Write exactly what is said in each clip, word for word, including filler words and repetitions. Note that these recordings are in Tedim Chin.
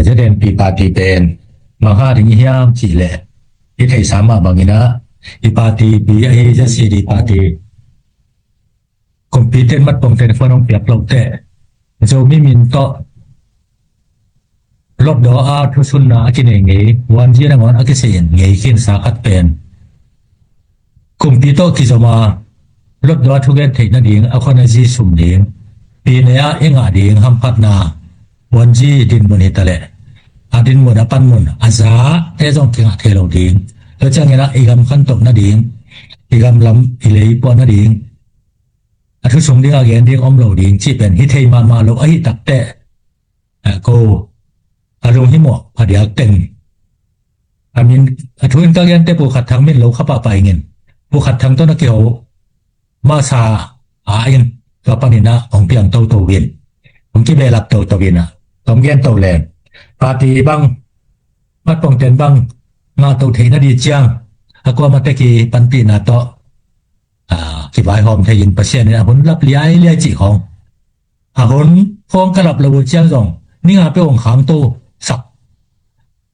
ZNP party pen bang hang ding hiam cih leh, i theihsa mah bangin ah, i party pi ahi ZCD party kumpi ten mat pong ten phone hong piak loh teh, Zomi min tawh lotdaw a thusunna a kinei ngei, one G nangawn a kisei ngei khinsa khat pen kumpi tawh kizom a, lotdaw a thugen theih nading a khua a zi sum ding, pi ne ah i ngah ding hamphatna, one G dinmun hi taleh, a dinmun a panmun a zate zong kingah thei lo ding. Tua ciangin ah i gam khantoh nading, i gam lam i lei puah nading, a thusung ding a gen ding om lo ding cih pen hi thei mahmah lo ahi takteh, a ko a lunghimawh a diak teng, a min, a thu in ka gente Pu Khat Thang min lo kha pahpah ingin, Pu Khat Thang tawh na kiho masa a in, tua panin ah hong piang toto in, hong kibehlap toto in ah, tom gen to leng, party bang, mat pong ten bang ngah to theih nading ciang, a kuamah tek i panpihna tawh, a, kivaihawm thei in Pasian in a hun lap liailiai cih khawng, a hun khawng ka lap lo uh ciang zong ni nga peuh hong khangto sak,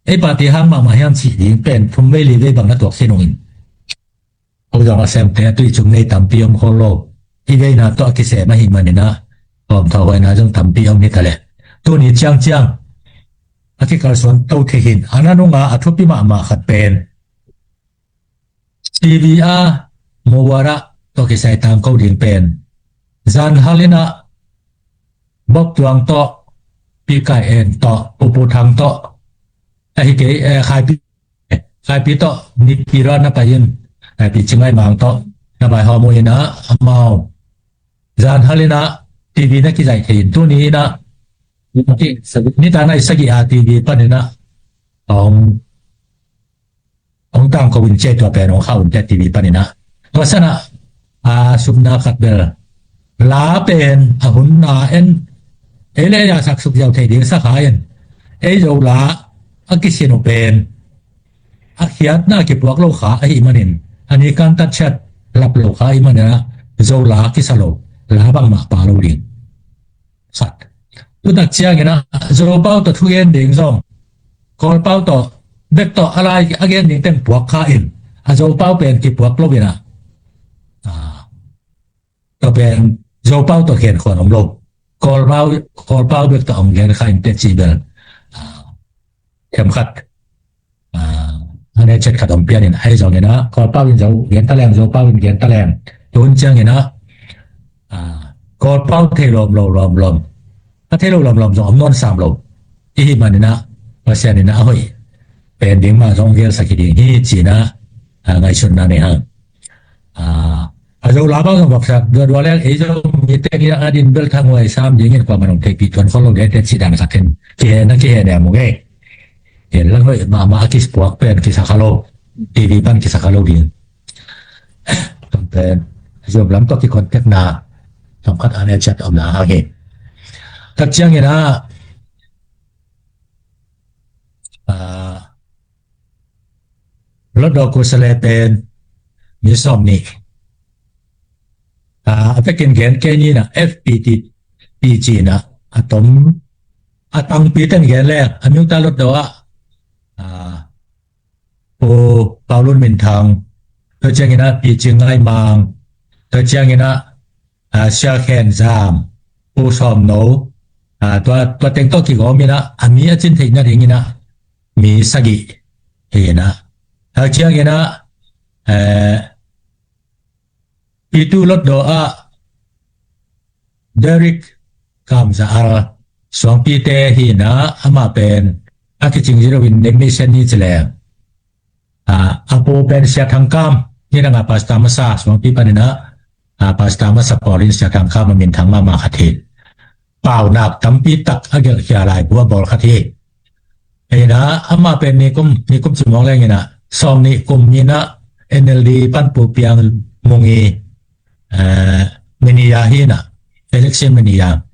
ei party hang mahmah hiam cih ding pen thum vei li vei bang na tuak khin ung in. Ko zong a semte a tui cung nei tampi om khol lo. I veina tawh a kisem ahih manin ah, hawmthawh huaina zong tampi om hi taleh, tuni ciangciang a kikalsuan to thei hi in. A nanung a a thupi mahmah khat pen, TV a Mubarak tawh kisai tangko ding pen, zan hal in ah Bob Tuang tawh, Pi Kai En tawh, Pu Pu Thang tawh, ahi kei, eh, Khai Pi, Khai Pi tawh Nipi Ra na pai in, Khai Pi Cing Ngai Mang tawh na vaihawm uh in ah, amau zan hal in ah TV na kizaih thei in, tuni in ah nitak nai sagih a TV panin ah hong, hong tangko in, ciah tua pen hong khauh in teh, TV panin ah. Tua san ah, a, supna khat bel, la pen a hun na en, ei le ei a sak suk ziau thei ding sa kha in, ei Zo la a kisin uh pen a khiatna kipuak lo kha ahih manin, a ni kan tat ciat lap lo kha ahih manin ah, Zo la kisa lo, la bangmah pha lo ding. Khat. Tutak ciangin ah Zopau tawh thugen ding zong, Kawlpau tawh bek tawh a lai a gen ding teng puak kha in, a Zopau pen kipuak lo in ah, a, tua pen Zopau tawh gen khuan om lo. Kawlpau, Kawlpau bek tawh hong gen kha in teh cih bel, a, khem khat, a, a ne chet khat hong pian in, ahi zongin ah Kawlpau in Zo gen ta leng, Zopau in gen ta leng, tun ciangin ah, a, Kawlpau thei lawm lo, lawm lawm, a thei lo lawm lawm zong om nawn sam lo. Ahih manin ah Pasian in ah a hoih pen ding mah zong gelsak hi ding hi ci-in ah, a, ngaihsutna nei hang. A, a Zo la bang zong vaksak duadua leng, ei Zomi teng in ah a din bel thanghuai sam dingin kuamah in hong theihpih tuan khol lo ding teh cih dan khat in kihe na kihe ne mu ngei. Hi in, lang hoih mahmah a kipuak pen kisa kha lo, TV pan kisa kha lo ding. Tua pen Zomi lam tawh kicontact na, tawm khat a ne chat om na hang hi. Tak ciangin ah, a, Lotdaw Kusale pen mi sawm nih. A, a vekin gen kei ni in ah, F P T P ci-in ah, a tom, a tangpi teng gen leng, a Myo Tha Lotdaw ah, a, Pu Pau Lun Min Thang, tua ciangin ah Pi Cing Ngai Mang, tua ciangin ah, a, Sia Khen Zam, Pu Sawm No, a, tua, tua teng tawh kigawm in ah, a mi a cin theih nadingin ah mi sagih hi in ah. Tua ciangin ah, eh, Pitu Lotdaw ah Derek Kam Za Al, suangpite hi in ah, amah pen a kicing zilo in Nemmi Sen ni ci leng, a, a pu pen Sia Thang Kam, nidang a pastor masa, suangpi panin ah, a, pastor masa pawlin Sia Thang Kam a minthang mahmah khat hi. Paunak tampi tak a gelhkhia laibu a bawl khat hi. Hi in ah, amah pen nikum, nikum ci mawk leng in ah, sawm nih kum in ah NLD pan Pu Piang Mung i, eh, manager hi in ah, election manager.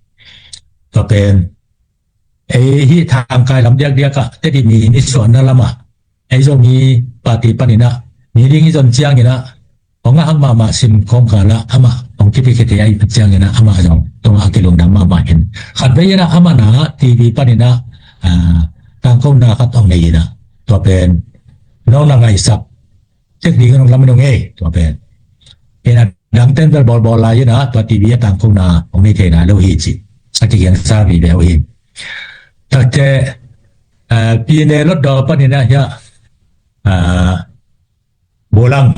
Tua pen ei hih thangkai lam diakdiak ah, Tedim i nisuahna lam ah, ei Zomi party panin ah mi ding i zon ciangin ah, hong a hang mahmah sim khawm kal ah amah hong kipiakhia thei ahih ciangin ah, amah zong tungah a kilungdam mahmah hi in. Khatvei in ah amah na TV panin ah, a, tangkona khat hong nei in ah, tua pen nong na ngaihsak tek ding in hong lam in hong ei, tua pen. Ina dang ten bel bawlbawl lai in ah, tua T V a tangkona hong nei thei nai lo hi ci a kigen sa vive uh hi. Takte, eh, Pi Ne Lot Daw panin ah hiah, eh, Bolang,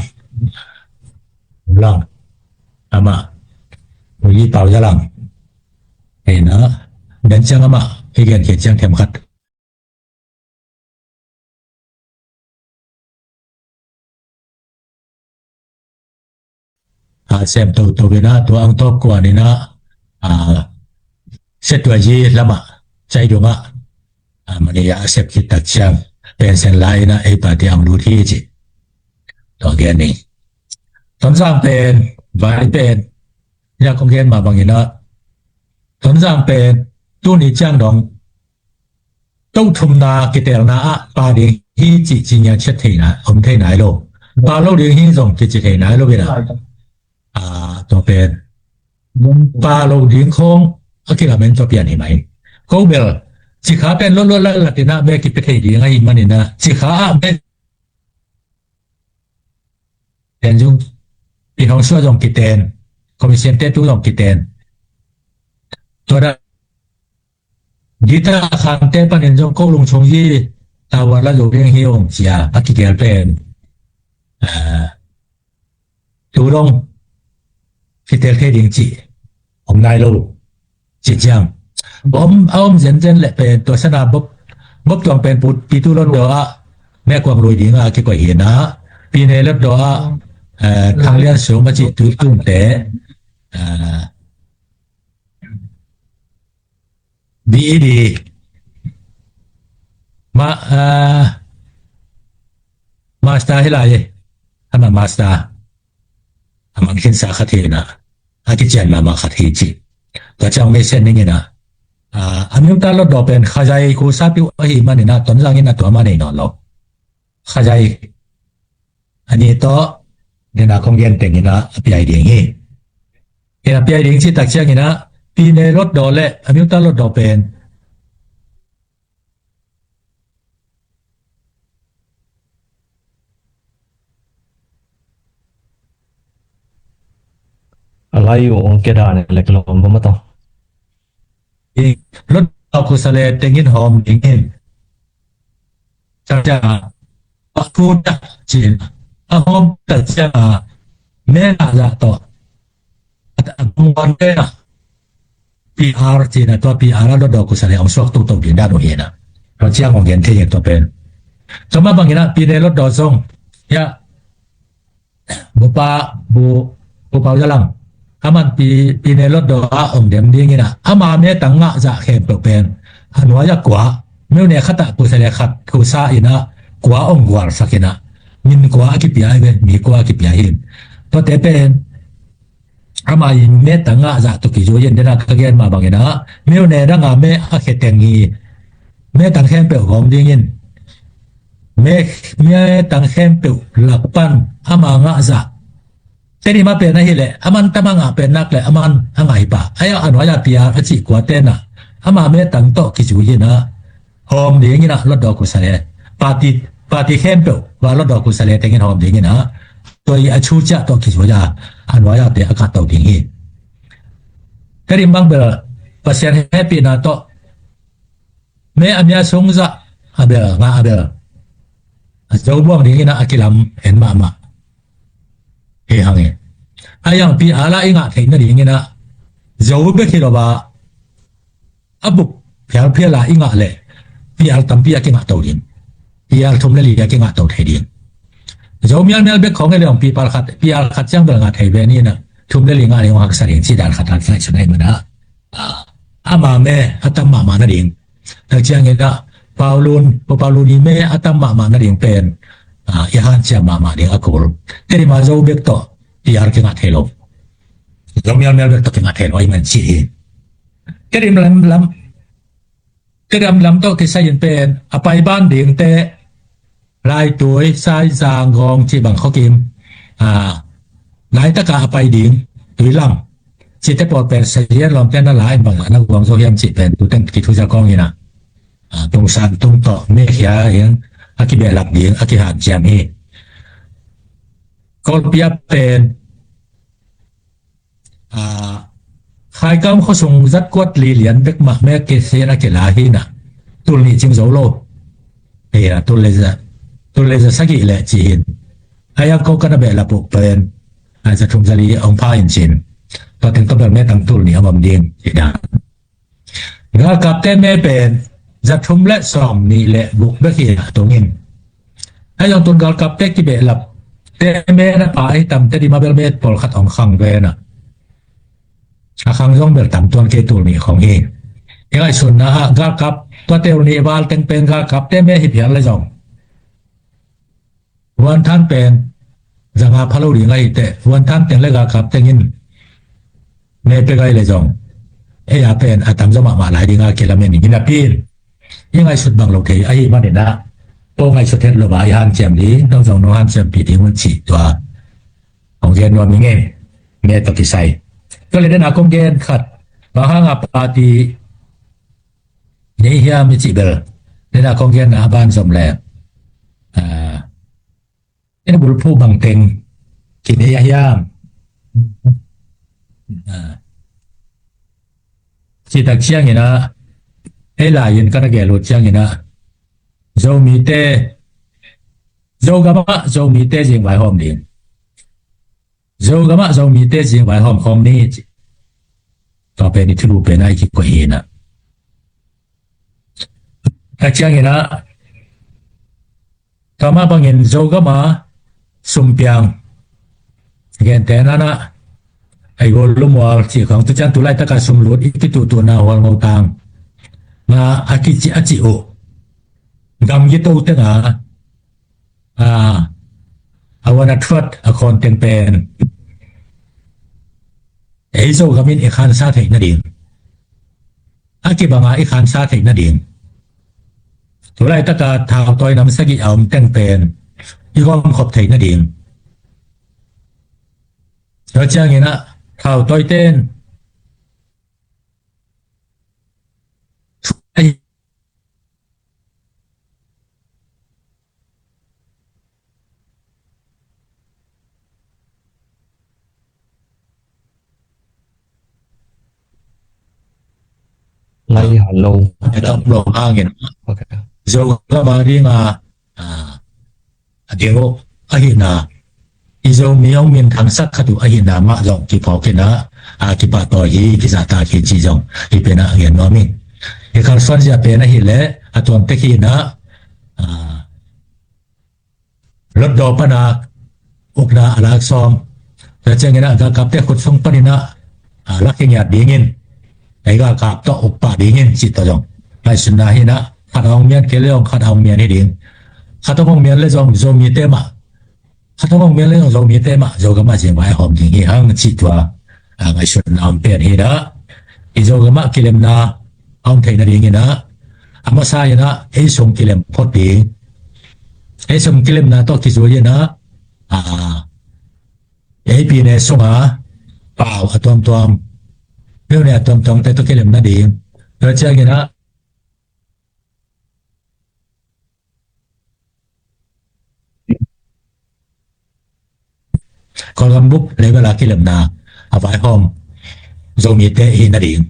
Bolang, amah, Pu Yi Pau Za Lang. Ina, dan ciang amah i gen khit ciang themkhat a sem toto in ah, tua ang tawp kuan in ah, a, Setuaji lamah, Caidung ah, a, mani a sep khit tak ciang pension la in ah ei party ang lut hi ci. Tua gen ni. Tonzang pen, vai pen, ya kong gen mah bangin ah, Tonzang pen tuni ciang dong tothumna kitelna ah pa ding hi ci, ci ngiat ciat thei nai, om thei nai lo. Pa lo ding hi zong kici thei nai lo in ah. A, tua pen pa lo ding khong a kilamen tua pian hi mai. Ko bel, Cikha pen lotluat latlat in ah me kipia thei ding ahih manin ah, Cikha ah me ten zung, i hong suah zong kiten, commission te tu zong kiten. Tua da, guitar khante panin zong ko lungchung hi, tavuan la zo ding hi ong cia, a kitel pen. Ah, tu dong kitel thei ding ci om nai lo. Ci ciang om, a om zenzen leh pen tua sana Bob, Bob Tuang pen put Pi Tu Lot Daw ah me kuang lui ding a kikoih hi in ah, Pi Ne Lot Daw ah, eh, Thang Lian Sum a ci tu tungte, eh, B E D. Ma, ah, master hi lai, ama master. A mang khinsa khat hi in ah, a kician mahmah khat hi ci. Tua ciang mei sen ning in ah, ah, a miuta Lot Daw pen Khazai khusa piu ahih manin ah, Tonzang in ah tua mah nei nawn lo. Khazai a ni tawh, nena kong gen teng in ah a piai ding hi. In a piai ding ci tak ciang in ah, Pi Ne Lot Daw le a miuta Lot Daw pen a lai uh ong keda ne lek lom bom a tong. Lot Daw khusa le tengin hawm ding in. Takcia a khu ta cin a hawm takcia a mena zah tawh a bungwan tena P R cina tua P R a Lot Daw khusa le ong suak toto ding dan uh hi na. Tua ciang ong gen thei tua pen. Tua mah bangin ah Pi Ne Lot Daw zong ya, Bupa, bu, Bupa Za Lang. Aman Pi, Pi Ne Lot Daw a ong dem dingin ah ama metang ngah zah khempeuh pen a nuai a kua, meu ne khat ah khusa le khat khusa in ah kua ong gualsak in ah, min kua a kipia hi ve, mi kua a kipia hi. Tuate pen ama i metang ngah zah tawh kizui in, dena ka gen mah bangin ah meu ne dang a me a kheteng hi. Metang khempeuh hawm dingin, me, metang khempeuh lak pan ama ngah zah. Teni mah pen ahih leh aman tam a ngah pen nak leh aman a ngah hi pah. Ai a nuai a P R a cih kua tena ama metang tawh kizui in ah hawm dingin ah Lot Daw khusa le, party, party khempeuh va Lot Daw khusa le tengin hawm dingin ah tua i a chu ciah tawh kizui a, a nuai a te a kah to ding hi. Ka rim bang bel Pasian hehpihna tawh me a mia sung zah a bel ngah a bel a zo buang dingin ah a kilam en mahmah hi hang e. A yang P R la i ngah theih nadingin ah zo bek hi lo a, a bup phialphial a i ngah leh P R tampi a kingah to ding. P R thum le li a kingah to thei ding. Zo mialmial bek khawng e le ong P R khat, P R khat ciang bel ngah thei ve ni na. Thum le li ngah le ong haksa ding ci dan khat a ngaihsun ahih man ah, ama me a tam mahmah nading. Tak ciangin ah Paulun, Pu Paulun i me a tam mahmah nading pen, ah, i hanciam mahmah ding a kul. Teni mah zo bek tawh P R kingah thei lo. Zo mialmial bek tawh kingah thei lo ahih man ci hi. Kedim lam, lam, Kedim lam tawh kisai in pen a pai ban dingte, Laitui, Saizang, Gawng cih bang Khawkim, ah, laitaka a pai ding, Tuilang cihte pawl pen Sazian lawmte na lai bang a na guang zo hiam cih pen tu teng kithuza kawng in ah. a, tungsan tung tawh mekhia in a kibehlap ding a kihanciam hi. Kawlpi ah pen, a, Khaikam khuasung zat kuat li lian bek mah mek kisen a kila hi na. Tul nih cing zo lo. Hei na, tul le za, tul le za sagih le ci hin. A yang ko kana behlap uh pen, a, za thum za li ong pha in cin. Tua teng tawh bel me tang tul nih a ngom ding hi na. Galkapte me pen za thum le sawm nih le guk bek hi a tungin. Ahi zong tun galkapte kibehlapte me na pha ahi tamte di ma bel me pawlkhat hong khang ve na. A khang zong bel tam tuan kei tul nih khong hi. I ngaihsutna ah galkap tua tul nih val teng pen galkapte me hi phial le zong. Vuanthan pen zanga pha lo ding ahi teh, vuanthan teng le galkap tengin me pe gai le zong, ei a pen a tamzaw mahmah lai dinga kilamen in a pin. I ngaihsut bang lo thei ahi manin ah, ko ngaihsut het lo ba i hanciam ding, nong zong nong hanciampi ding un cih tua hong gen nuam i ngei, me tawh kisai. Tua le dena kong gen khat, bang hanga party nei hiam i cih bel, dena kong genna a ban zom le, a, i na bulphuh bangteng kinei a hiam? A, citak ciangin ah, ei lai-in ka na gel uh ciangin ah, Zomite, Zogam ah Zomite zing vaihawm ding. Zogam ah Zomite zing vaihawm khawm ni ci. Tua pen i thulu pen a i kikoih hi na. Tak ciangin ah, tua mah bangin Zogam a sumpiang, gente na na, ai gol lumual ci khong tu ciang tu laitaka sumlut i kituhtuhna hual ngotang. Ma a kici a ci uh. Gam gito tenga, a, a wan a thuat a khawn teng pen ei Zogam in i khansa theih nading, a kibanga i khansa theih nading, tu laitaka thautawi nam sagih a om teng pen i gawmkhop theih nading. Tua ciangin ah thautawi ten Lai hello. Ai tam lo hangin. Okay. Zogam a dinga, a, a ding uh ahihna, i Zomi hong minthangsak khat uh ahihna mah zong kiphawk in ah, a, kipahtawi hi, kizahtak hi ci zong hi pen ah gen nuam ing. Hi kalsuan zia pen ahih leh a tuamtek hi in ah, a, Lotdaw pana ukna a lak sawm. Tua ciangin ah galkapte khut sung panin ah, a, lak hi ngiat dingin, ei galkap tawh uk pah dingin cih tawh zong ngaihsutna hi in ah, khat a hong mian kei le zong khat a hong mian hi ding. Khat a hong mian le zong Zomite mah, khat a hong mian le zong Zomite mah Zogam ah zing vai a hawm ding hi hang cih tua, a, ngaihsutna om pen hi in ah, i Zogam ah kilemna a om theih nadingin ah, a masa in ah ei sung kilem phot ding. Ei sung kilemna tawh kizui in ah, a, ei pine sunga pau a tuamtuam, peunia tuamtuamte tawh kilem nading. Tua ciangin ah Kawlgam bup level a kilemna a vaihawm Zomite hi nading.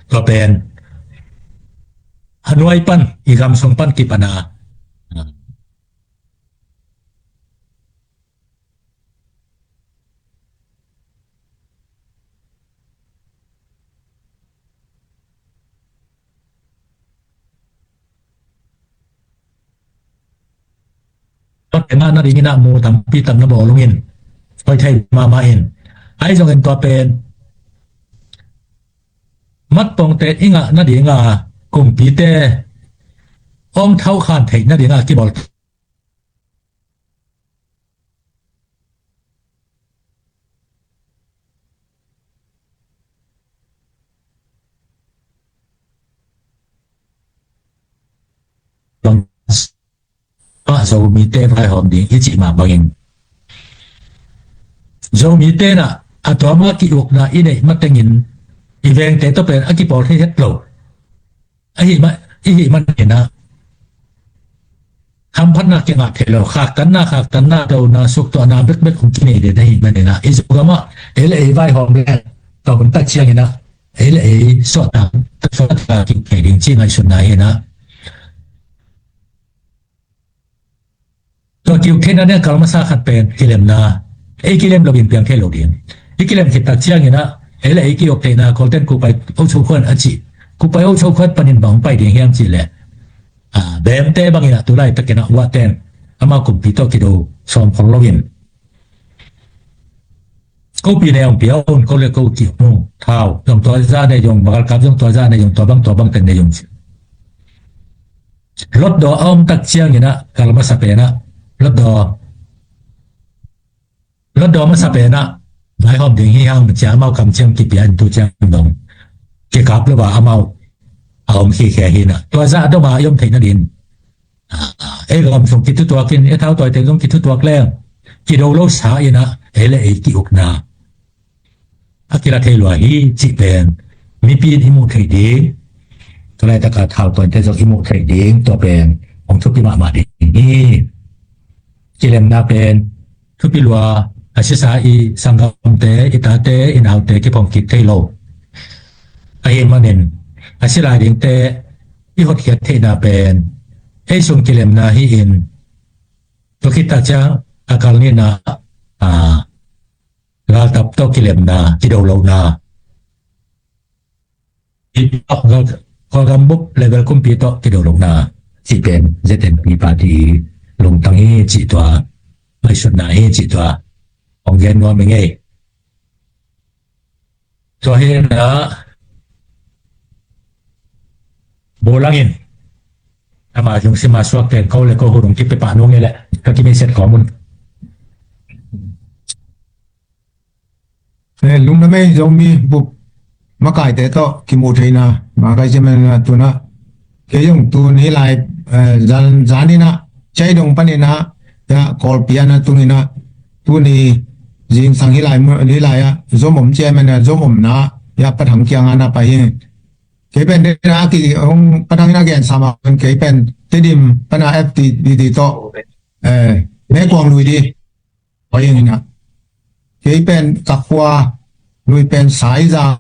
Tua pen a nuai pan, i gam sung pan kipana Tua tengah nadingin ah mu tampi tak na bawl ungin, hoih thei mahmah in. Ahi zongin tua pen matpongte i ngah nadinga kumpite hong thokhan theih nadinga kibawl Zomite vaihawm ding i cih mah bangin Zomite na a tuama ki-ukna i neih matengin i vengte tawh pen a kipawl thei het lo. Ahi mah i hih manin ah hamphatna kingah theih lo, khaktanna, khaktanna, dona, suktuahna bekbek hong kinei den ahih manin ah, i Zogam ah ei le ei vaihawm leng, ka hun tak ciangin ah ei le ei suahtak, suahtak a kiuk thei ding cih ngaihsutna hi in ah. Tua kiuk theihna ding a kal masa khat pen kilemna. Ei kilem loin piang thei lo ding. I kilem khit tak ciangin ah ei le ei kiuk theihna, Kawlten kupai ochokhuan a cih, kupai ochokhuan panin bang pai ding hiam cih leh, a, Bemte bangin ah tu laitakin ah Uaten amau kumpi tawh kido sawm khol loin, ko pi ne hong pia un, ko le ko kiuk nu, thau zong tua zah ne zong, galkap zong tua zah ne zong, tua bang tua bang teng ne zong ci. Hlutdaw a om tak ciangin ah kal masa pen ah, hlutdaw, hlutdaw masa pen ah vaihawm ding hi hang ci-a amau kamciam kipia in, tu ciang dong kikap lo a amau a om khikhe hi in ah, tua zah dong a i om theih nadin, a, a, ei gam sung kithutuak in, ei thau tawi teng zong kithutuak leng, kido lo sa in ah ei le ei kiukna a kila thei lua hi cih pen mipi in i muh theih ding, tua laitaka thau tawi teng zong i muh theih ding, tua pen hong thupi mahmah ding hi. Kilemna pen thupi lua, a sisa i sanggamte, i tate, i naute kiphong kik thei lo ahih manin, a si lai dingte i hotkhiat theihna pen ei sung kilemna hi in, tua khit tak ciang a kal nihna, a, galkap tawh kilemna, kido lohna, i, Kawlgam bup level kumpi tawh kido lohna cih pen Z N P party lungtang hi cih tua, ngaihsutna hi cih tua hong gen nuam ing ei. Tua hi in ah, Bo Lang in ama lungsim a suak teng ko le ko hun hong kipia pah nung ei leh ka kimeiset kawm un. Eh, lungdam ei, Zomi bup makaite tawh kimuh theihna, makai ciaman, ah, tu in ah, kei zong tuni lai, eh, zan, zan in ah, Chiaidong panin ah, ya, Kawlpi ah na tung in ah, tuni zingsang hih lai, hih lai ah, zom om ciaman ah, zom omna, ya, Pa Thang kiangah na pai hi. Kei pen den ah, ki, hong, Pa Thang in ah gen sam ah, kei pen Tedim pan ah F T D T tawh, eh, Mekuang lui di. Pai ing in ah. Kei pen ka khua lui pen Saiza.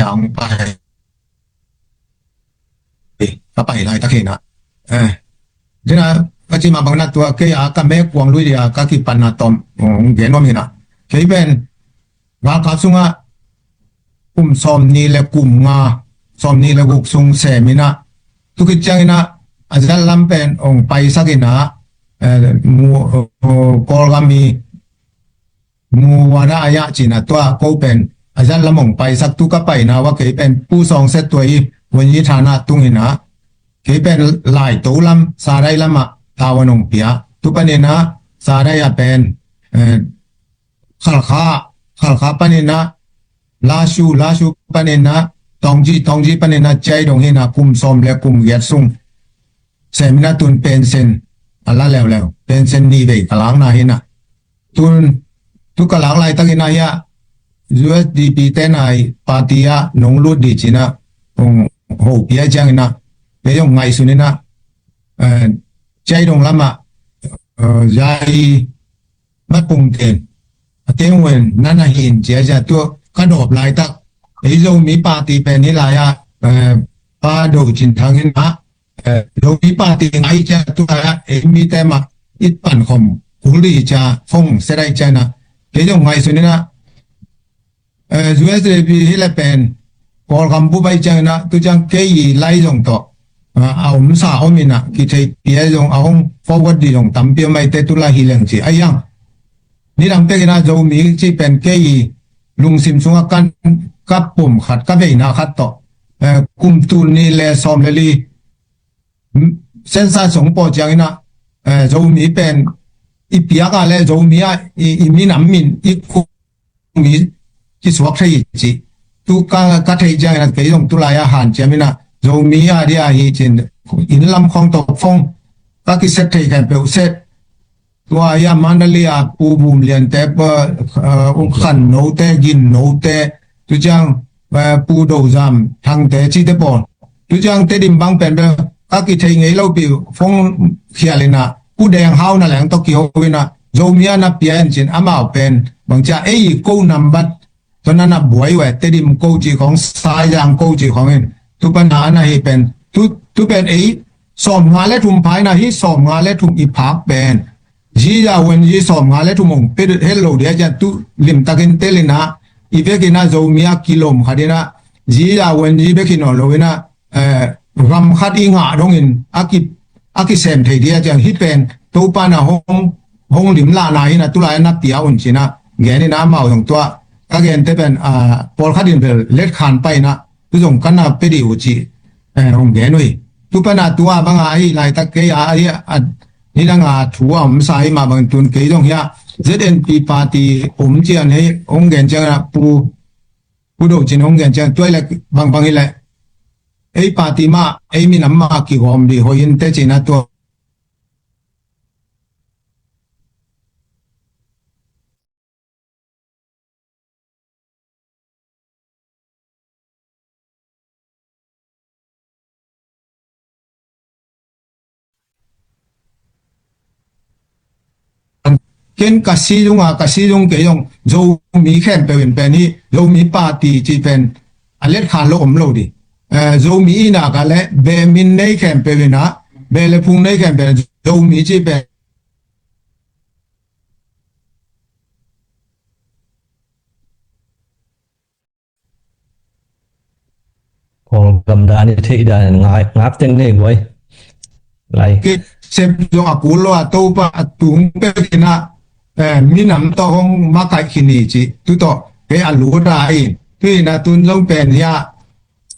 Hong pai. Eh, ka pai laitak hi in ah. Eh, den ah, ka ci mah bang in ah tua kei a ka Mekuang lui di a ka kipanna tawm, oh, hong gen nuam hi in ah. Kei pen galkap sungah kum sawmnih le kum nga, sawmnih le guk sung sem in ah, tu khit ciangin ah a zat lam pen hong paisak in ah, eh, mu, oh, Kawlgam i Muwana a yah cih in ah, tua ko pen a zat lam hong paisak, tu ka paina uh a kei pen Pu Sawngset Tuai i Wunyi Thana tung in ah, kei pen Laito lam, Sadai lam ah tavuan hong pia. Tu panin ah Sadai ah pen, eh, Khalkha, Khalkha panin ah Lashu, Lashu panin ah Taungji, Taungji panin ah Chiaidong hi in ah, kum sawm le kum giat sung sem in ah, tun pension a la leuleu, pension nih vei ka lakna hi in ah. Tun, tu ka lak laitak in ah hiah U S D P te nai party ah nong lut di ci in ah, hong hopih ahih ciangin ah, kei zong ngaihsun in ah, eh, Chiaidong lam ah, eh, Zai Mat Pung ten a teng ven nan a hin cia cia, tu ka dawp laitak, ei Zomi party pen hih lai ah, eh, Pa Do Cin Thang in ah, eh, Zomi party ngai cia, tu lai ah ei mite mah i pan khawm kul di cia, phong sia dai cia in ah, kei zong ngaihsun in ah, eh, U S D P hi le pen Kawlgam bup ahih ciangin ah, tu ciang kei i lai zong tawh, ah, a omsa om in ah, kitheihpih zong a hong forward di zong tampi om ahih teh, tu lai hi leng ci a hiang. Nidang pek in ah Zomi cih pen kei i lungsim sungah kan, ka pum khat, ka veina khat tawh, eh, kum tul nih le sawm le li, mm, census hong pawh ciangin ah, eh, Zomi pen i piak ah le Zomi ah i, i minam min i kum i kisuak thei hi ci. Tu ka, ka theih ciangin ah kei zong tu lai ah hanciam in ah Zomi a dia hi cin, inn lam khawng tawh phone ka kiset thei khempeuh set. Tua hi a Mandalay a Pu Bum Lian te, pa, eh, Khan No te, Gin No te, tu ciang, eh, Pu Do Zam Thang te cite pawl. Tu ciang Tedim bang pen bel ka kithei ngei lo pi phone khial in a, Pu Deng Hau na leng tawh kiho in a, Zomi a na pia in cin amau pen bang cia ei ko nambat tua na na buai uh e, Tedim ko ci khawng, Saizang ko ci khawng in. Tu pan a na hi pen, tu, tu pen ei sawm nga le thum phai na hi, sawm nga le thum i phak pen. Ziza wen zi sawm nga le thum hong pe het lo dia cian tu limtakin tel in a, i vekin a Zomi a kilom khat in a, ziza wen zi vekin aw lo in a, eh, ram khat i ngah dongin a ki, a kisem thei dia ciang hi pen Topa na hong, hong lim lahna hi na tulai na pia un cina gen in a amau zong tua ka gen te pen, ah, pawlkhat in bel let khan pai na tu zong kan na pe dih uh ci, eh, hong gen uh hi. Tu pan a tua bang a hi laitak kei a hi a, hi dang a thu a om sa hi mah bang tun kei zong hi a Z N P party om cian hi hong gen ciang a pu Pu Do Cin hong gen ciang tua i le bangbang i le ei party mah, ei minam mah kigawm dih hoih in te cina tua. Ken ka si zung a, ka si zung kei zong Zomi khempeuh in pen hi, Zomi party ci pen a let khan lo om lo di. Eh, Zomi i nak a le beh min nei khempeuh in a, beh le phung nei khempeuh in Zomi ci pen Kawlgam dan i theih dan ngak, ngak teng nei guai. Lai. Kisep zong a kul lo a Topa a tung pek in a, eh, minam tawh hong makaih khin hi ci. Tu tawh kei a lut a in. Tu in a tun zong pen hi a,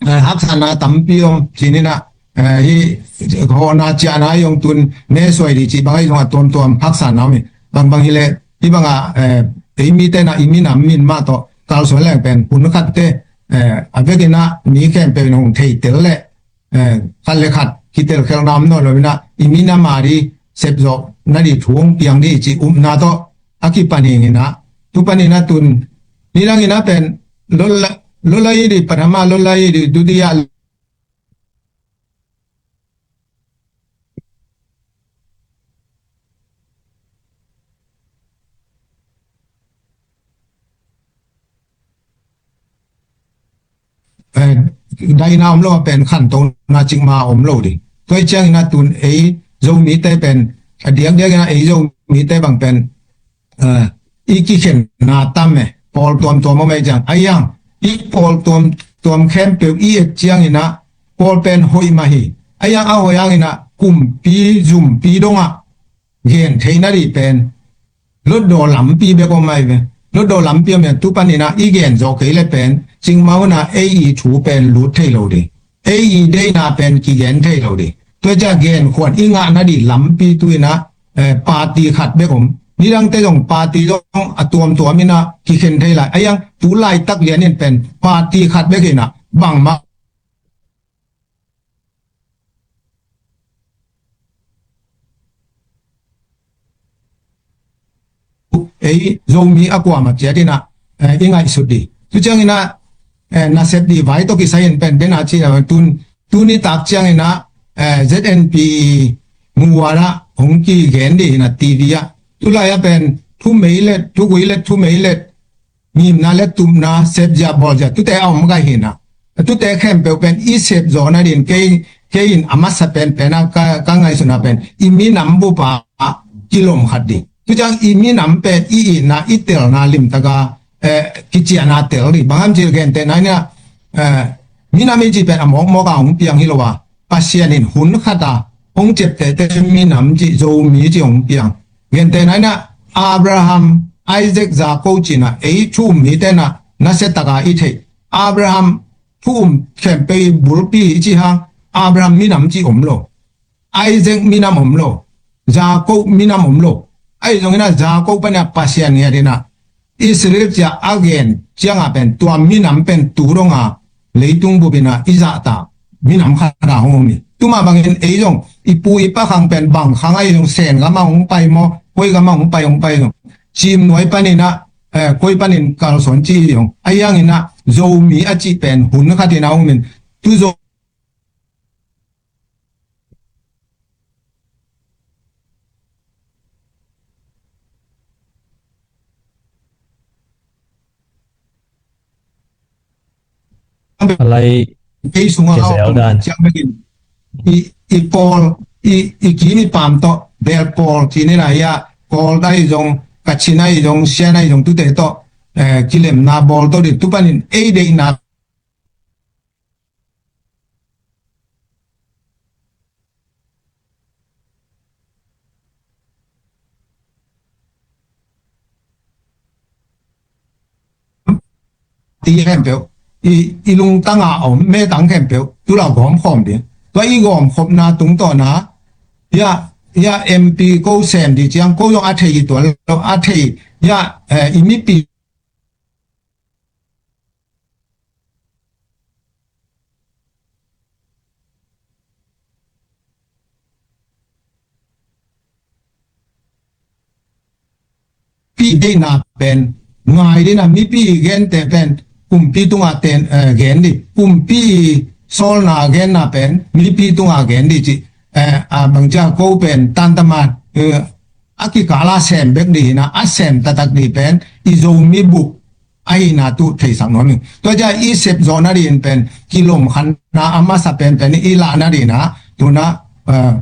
eh, haksatna tampi om ci ni na, eh, hi hawhna ciahna hi hong tun ne suai di ci bang a hi zong a tuamtuam haksatna om hi. Bangbang hi le, hi bang a, eh, ei mi te na i minam min mah tawh kalsuan leng pen hun khat te, eh, a vekin a mi khempeuh in hong thei tel le, eh, khat le khat kitel khelna om nawn lo in a, i minam a di sep zawh na di thu hong piang di ci upna tawh a kipan hi in a, tu pan in a tun, ni lang in a pen, lol la, lol la i di, pathama lol la i di, dudiya eh, daina om lo a pen khantohna cikmah om lo di. Tua i ciangin a tun ei Zomite pen, a diakdiakin a ei Zomite bang pen, eh, i kikhenna tam e, pawl tuamtuam om e ciang. A iang, i pawl tuamtuam khempeuh i et ciangin a, pawl pen hoih mah hi. A iang a hoih hangin a, kumpi, zumpi dongah, gen theihna dih pen lotdaw lampi bek om ahi ve. Lotdaw lampi om hian tu panin ah i gen zawh kei le pen cingmah hunah ei i thu pen lut thei lo dih. Ei i deihna pen kigen thei lo dih. Tua ciah genkhuan i ngahna dih lampi tu inah, eh, party khat bek om. Nidangte zong party zong a tuamtuam inah kikhen thei lai. A iang tu laitak lian in pen party khat bek inah bangmah ei Zomi a kuamah ciat inah, eh, i ngaihsut dih. Tu cianginah, eh, nasep dih vai tawh kisai in pen dena ci, eh, tun, tuni tak cianginah, eh, Z N P muanah hong kigen dih inah T V ah. Tulai ah pen thumei let, thugui let, thumei let, ngimna le tupna, sepzia bawlzia, tute a om gai hinah. Tute khempeuh pen i sep zawhna din kei, kei in a masa penpen a ka, ka ngaihsutna pen i minam bup ah kilom khat dih. Tu ciang i minam pen i itna, i telna limtaka, eh, kiciahna tel dih. Bang ham cih gentehna inah, eh, minam i cih pen a mawkmawk a hong piang hi lo a. Pasian in hun khata hong ciaptehte minam cih Zomi cih hong piang. Gentehna inah Abraham, Isaac, Jacob cinah ei thu um mite nah nasiataka i theih. Abraham thu um khempeuh i bulpi i cih hang Abraham minam cih om lo. Isaac minam om lo. Jacob minam om lo. Ahi zonginah Jacob panah Pasian ngiat inah Israel cia a gen ciangah pen tua minam pen tu donga leitung bup inah i zahta. minam khat a hong om hi. Tuma bangin ei zong i pu i pa khang pen bang khang ahi zong Sen gam a hong pai maw, koi gam a hong pai hong pai zong Cim nuai panin ah, eh, koi panin kalsuan ci hi zong ahi hangin ah Zomi a cih pen hun khatin a hong om in tu Zo A lai kei sungah a om ciang bekin i, i pawl i, i kim i pam tawh bel pawl ci nina hi a, pawl dai zong, Kachin ai zong, Sian ai zong tute tawh kilemna bawl tawh di tu panin ei deihna ti khempeuh i, i lungtanga om metang khempeuh tula gawmkhawm ding. Tua i gawmkhopna tungtawna ya, ya M P ko sem di ciang ko zong a thei hi tuan lo, a thei ya, eh, i mipi pi deihna pen ngai dina mipi gente pen kumpi tunga ten, eh, gen di, kumpi sawlna genna pen mipi tunga gen di ci, eh, a bangcia ko pen tantama, eh, a kikala sem bek di hina a sem taktak di pen i Zomi bup ahina tu theisak nuam ing. Tua cia i sep zawh nadin pen kilom khanna a masa penpen i lah nadina tuna, eh,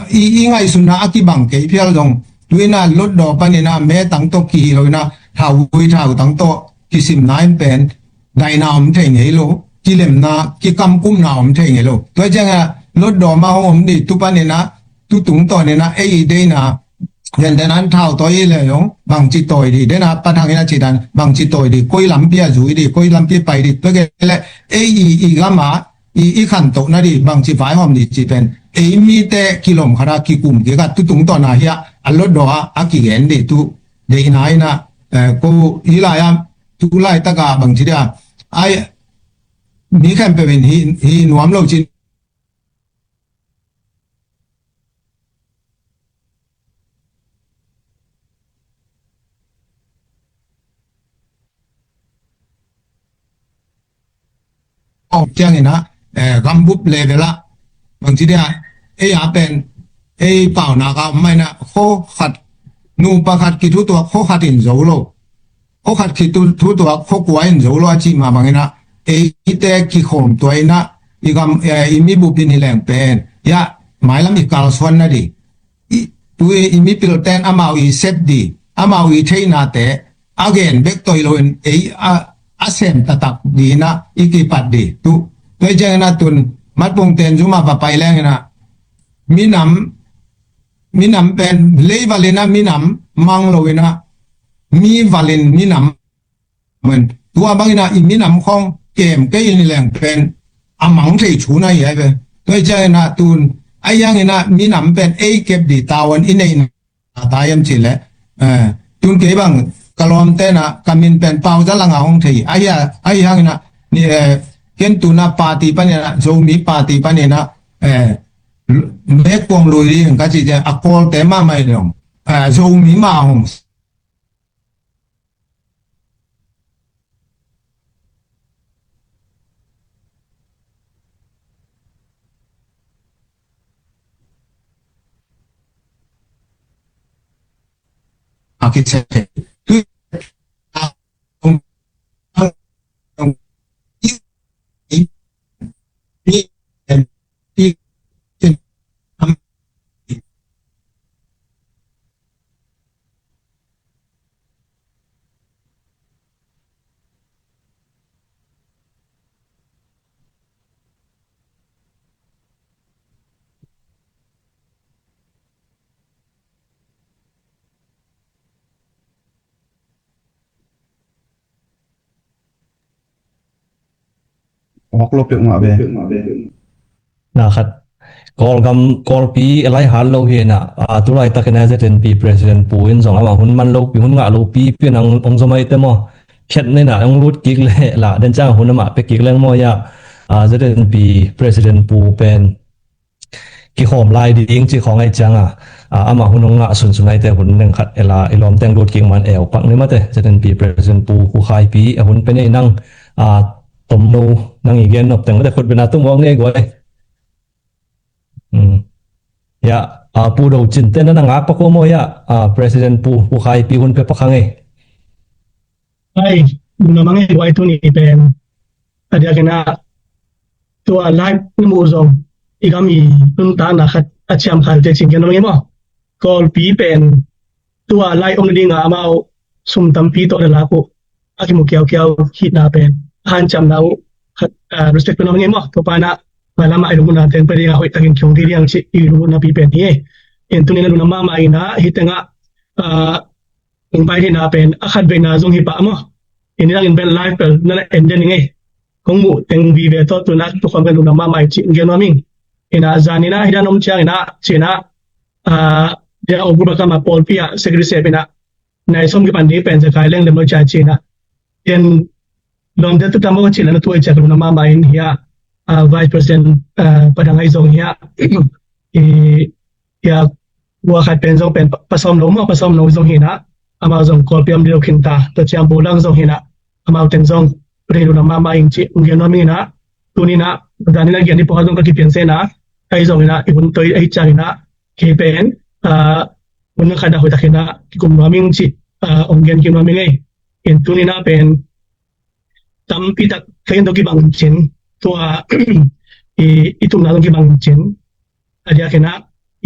i, i ngaihsunna a kibang kei phial zong tuina lotdaw panina metang tawh kihi loina thauvui thautang tawh kisimna in pen daina om thei ngei lo, kilemna kikamkumna om thei ngei lo. Tua cianga lotdaw ma hong om di tu panina tu tungtawnina ei i deina Gentehna an thau tawi le zong bangci tawi di dena pathang in a citan bangci tawi di koi lampi a zui di koi lampi pai di peke le ei i i gama i i khantohna di bangci vaihawm di ci pen ei mite kilom khata kikum kika tutung tawna hia a lotdaw a a kigen di tu deihna ina ko i lai a tu laitaka bangci dia ai mi khempeuh in hi nuam lo ci awk ciangin ah gambup level ah bangci dia ei a pen ei paunak a om maina kho khat nupa khat kithutuak kho khat in zo lo kho khat kithutuak kho kua in zo lo a cih mah bangin ah eite kikhawm tua in ah i gam i mibup in hi leng pen iah mailam i kalsuan na di tu i mipilten amau i sep di amau i theinate a gen bek toi loin ei a sem taktak dina i kipat di tu tua i ciangina tun matpungten zuma va pai lengina minam minam pen lei valina minam mang loina mi valin minam tua bangina i minam khong kem kei in leng pen a mang thei chuna i ai ve tua i ciangina tun a yangina minam pen ei kep di tawon i neihna ta yam ci le tun kei bang ka lawmtena ka min pen pau za langa hong thei a hia a hi hangina ni ken tuna party panina zomi party panina mek kuang lui ding ka ci a kawlte mahmah i leng zomi mah hong a kichek Awk lo peuhmah ve. Na khat Kawlgam Kawlpi a lai hat lo hi na a tulai takin a ZNP president pu in zong amah hun man lopi hun ngah lopi pian ang ong zomai te maw khet nei na ong lut kik le la den chang hun amah pe kik leng maw ya ZNP President Pu pen kikhawm lai ding ci khawng ahi cianga, amah hun hong ngah sunsun aite hun neng khat ela i lawmteng lut kik man eu pak ni mate. ZNP President Pu Pu Khaipi a hun pen ei nang, tomno nang i gen nop teng mate khut bena tum wang nei guai. Ya, Pu Do Cin te na na ngak pak uh maw ya, President Pu Pu Khaipi hun pe pak hang ei. Ai, lungdam a ngei guai tuni pen. A diakin ah tua lai na muh zong i gam i nuntakna khat a ciam khalte cing gen nong i maw. Kawlpi pen tua lai om na dinga amau sum tampi tawh na lak uh a kimu kiaukiau hitna pen a hanciamna uh khat respect pen nong i maw. Tua panah mailamah i lungmutna teng pen dinga hoih takin kiung di diang ci i lungmutna pi pen hi. In tunin a lungdam mahmah inah hitengah ong pai theihna pen a khat veina zong hi pah maw. Ini dangin pen live pel na na en den i ngei. Kong muh teng vive tawh tuna tukhawm pen lungdam mahmah i ci gen nuam ing. Ina zaninah hidan om cianginah cinah dia ogrup a kama pawlpi ah secretary sep inah nai som kipan ding pen zakai leng lem lo cia cinah. Ken lawmte tutam aw cih lana tuai ciak lungdam mahmah in hiah vice president padang ahi zong hiah i hiah gua khat pen zong pen pasawm lo maw, pasawm lo zong hinah amau zong Kawlpi om dilo khinta tua ciang bulang zong hinah amau teng zong rei lungdam mahmah in cih ong gen nuam inah tuninah daninah gen i pawha zong ka kipian senah ahi zong inah i hun toi ahi cianginah kei pen hun na khat dah hoih takinah kikum nuam ing cih ong gen kim nuam ing ei. In tuninah pen tampi tak kei in tawh kibang cin tua i tumna zong kibang cin a diakinah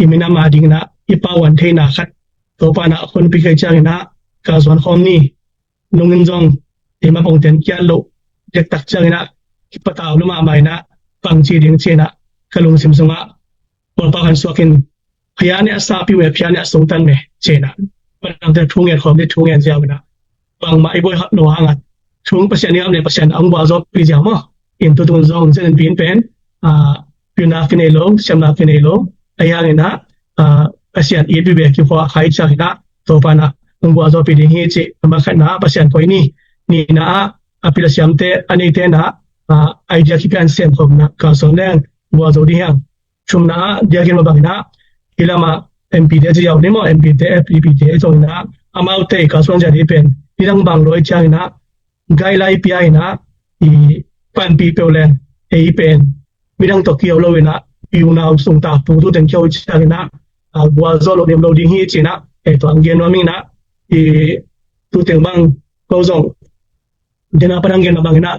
i minam a dinginah i pauan theina khat Topa inah honpi kei cianginah ka zuan khawm ni. Nungin zong i mapongten kiat loh dektak cianginah kipatau lo mahmah inah pangci ding cinah ka lungsim sungah Kawlpau han suakin phia nih a sapi uh e, phia nih a sungtan me cinah padangte thu ngen khawm ni thu ngen ziau inah bangmah i buai hak lo hangat thung Pasian i hak ne Pasian a hong bualzawpi ziau maw. In tutun zong zenin pi in pen pilna kinei lo, siamna kinei lo ahi hanginah Pasian it vive kikhua khai cianginah Topa inah hong bualzawpi ding hi cih a makhatna Pasian koi ni. Nina ah a pil a siamte a neite inah idea kipian semkhawmna kalsuan leng bualzo ding hiang. Thumna ah diakin mah banginah hi lamah MP te ci yau ni maw, MP te, FPP te zonginah amaute kalsuan zia dih pen nidang bang lo ahi cianginah guideline pia inah i panpih peuh leng ei pen midang tawh kiau lo inah i unau sungta pu tu teng kiau cianginah gualzo lo niam lo ding hi cinah ei tuang gen nuam inah i tu teng bang ko zong dena padang gen mah banginah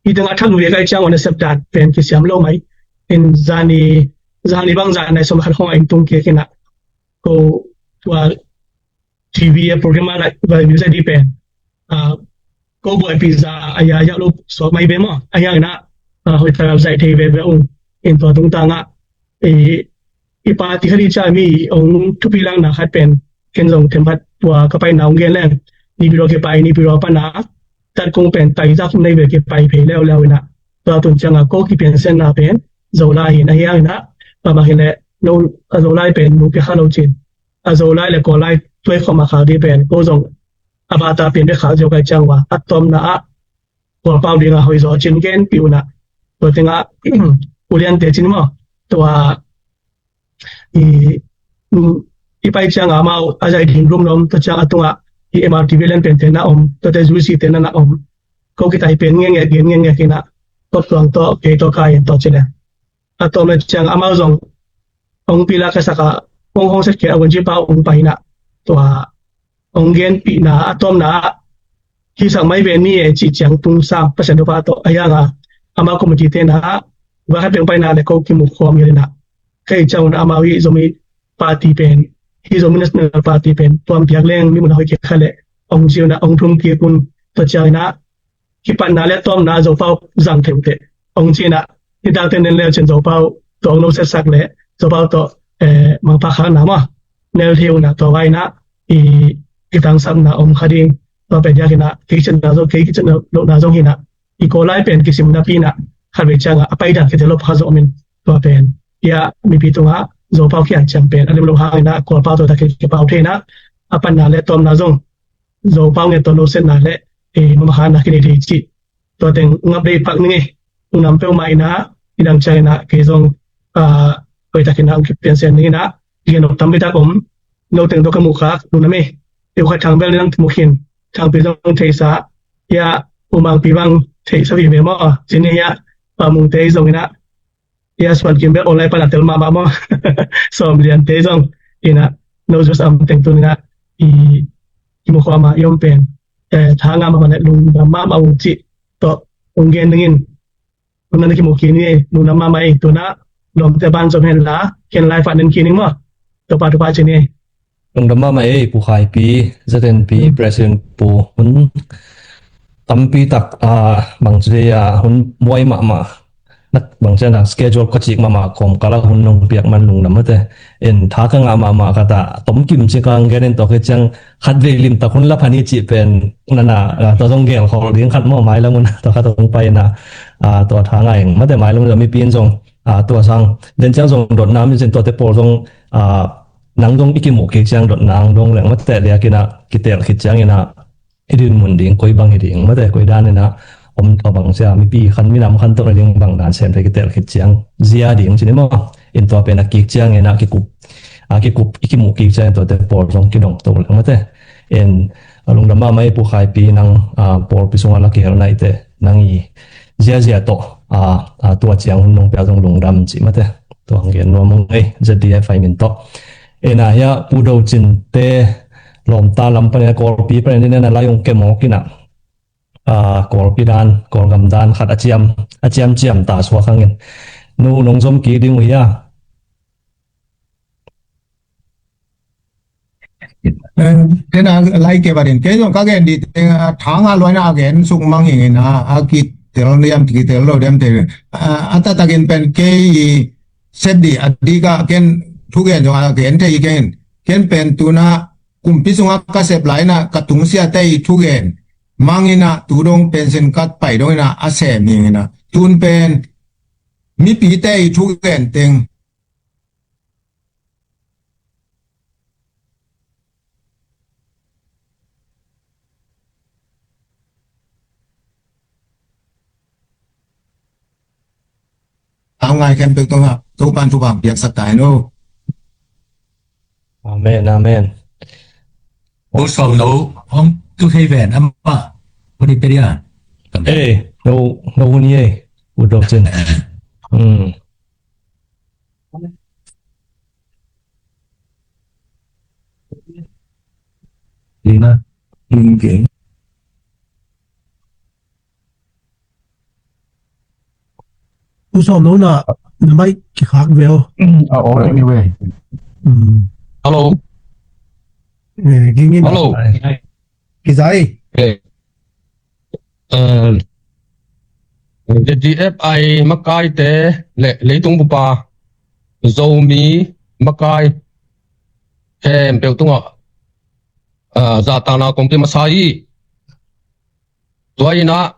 i tengah thak nuia kai ciang wana sepdan pen kisiam lo mai. In zani zani bang zan nai som khat hong a in tung kik inah ko tua TV a program a lai vai view zai di pen ko buaipi za a ya ya lo suak mai ve maw a hiang inah hoih tak zaih thei veve ung. In tua tungtangah i party khat i ciah mi ong thupi langna khat pen ken zong themkhat tua ka paina ong gen leng Naypyidaw kipai, Naypyidaw pana tat kong pen tai za kum nei ve kipai phei leuleu inah tua tun cianga ko kipian senna pen Zolai hin a hiang inah pamah hin leh no a Zolai pen nu pia kha lo cin a Zolai le Kawllai tuai khawm a khak di pen ko zong a bata pian bek khak zio kai ciang ua a tawmna ah Kawlpau dinga hoih zaw cin genpih unah tua tengah uliante cin maw tua i i pai cianga amau a zaih ding rumlom tua ciang a tungah i MRTV len pen tena om tuate zuisi tena na om ko kitai pen ngenge gen ngenge kinah tawp tuang tawh kei tawh kai in tawh ci le a tawm le ciang amau zong hong pila ka saka hong hong set kei a wunci pau hong paina tua hong genpihna a tawmna ah hisak mai ve ni e cih ciang tung sang Pasian thupha tawh a hianga amau committee tena ah va khat peng paina le ko kimu khawm ngirinah kei ciang unah amau hi Zomi party pen hi Zomi National Party pen tuam piak leng mi mun a hoih kik kha le hong ci unah hong thum kik un tua cianginah kipatna le tawmna Zopau zang thei uh teh hong cinah nitak teng nen leu cin Zopau tawh hong lo setsak le Zopau tawh mangpha khakna mah nel thei unah tua vainah i kitangsapna om kha ding tua pen diakinah kei kicetna zong kei kicetna lohna zong hinah i Kawllai pen kisim napi inah khat vei ciangah a paidan kite lop kha zo om in tua pen ia mipi tungah Zopau kian ciang pen a lim lo hanginah Kawlpau tua takin kipau thei inah a panna le tawmna zong Zopau ngen tawh lo setna le mamakha na kinei thei cih tua teng ngap dei pak ning ei. lungdam peuhmah in ah, i dang ciang in ah kei zong, ah, hoihtakin ah hong kipten sian ding in ah, gen nop tampi tak om. No teng tawh ka muh khak lungdam ei. Tiu khat Thang bel nang mu khin, Thangpi zong theihsa, ya, U Mangpi bang theihsa vive maw, cin hi ah, Pa Mungte zong in ah, ya, Suan Kim bel online pan a tel mahmah maw, Sawm Liante zong in ah, no zong sam teng tun in ah, i, i mu khua mah i om pen, eh, tha ngah mahmah le lungdam mahmah ung cih tawh hong gen ding in, tun na kimu khin hi, lungdam mahmah ei, tun ah lawmte ban zom hen la, ken live ah nen khin ing maw, Topa thupha ci ni. Lungdam mahmah ei, Pu Khaipi, Z N P President Pu, hun tampi tak, ah, bang ci dei, ah, hun buai mahmah, nak bang ci a, nak schedule ka cik mahmah kawmkal ah hun nong piak man lungdam mate. En tha ka ngah mahmah khat ah, tom kim ci kang gen in tawh khit ciang khat vei limtak hun la phan hi cih pen, nana, ah, tua zong gel khol ding khat maw, mailam hun tua khat hong pai in ah, ah, tua tha ngah ing mate, mailam hun mipi in zong, ah, tua sang den ciang zong dotna mi cin tuate pawl zong, ah, nang zong i kimuh kik ciang dotna ang dong leng mate, liak in ah kitel khit ciang in ah i dinmun ding koi bang hi ding mate, koi dan in ah om, a bang sia mipi khan minam khan tawh na ding bang dan sem thei kitel khit ciang zia ding ci ni maw. In tua pen a kik ciang in ah kikup, a kikup, i kimuh kik ciang in tuate pawl zong kidong to leng mate. In a lungdam mahmah ei Pu Khaipi, nang, a, pawlpi sungah la kihel naite nang i ziazia tawh, a, a, tua ciang hun nong pia zong lungdam ci mate. Tua hong gen nuam ung ei, Z D F ai min tawh. Ena hia Pu Do Cin te lawmta lam panin a Kawlpi panin dina na lai ung kemawk ina, a, Kawlpi dan, Kawlgam dan khat a ciam, a ciamciam ta suak hangin nu nong zom kik ding uh hia? Eh, tena lai ke barin kei zong ka gen di teng, a, thanga luaina a gen suk mang hingin a, a kitel diam, kitel lo diam te, a, a tatakin pen kei i sep di a dika ken thugen zong a gen thei ken, ken pen tuna kumpi sunga ka sep laina ka tungsiate i thugen mangina tu dong pensin ka pai dongina a sem hingina tun pen mipite i thugen teng Ang ngai kem tuk tung ha, tu pan tu bang piak sak tai no. Amen, amen. Pu Sawm no hong tu thei ven ama. Pu di peria. Eh, no, no hun ye. Pu Do Cin. Hmm. Lina. Okay. Pu Sawm no na, na mai kikhak ve o. Mm, ah, oh, anyway. Mm. Hello. Eh, gingin. Hello. Kizai. Eh. Eh, Z D F ai makaite le leitung bupa Zomi makai khempeuh tungah, eh, zahtakna kong pia masa hi. Tua ina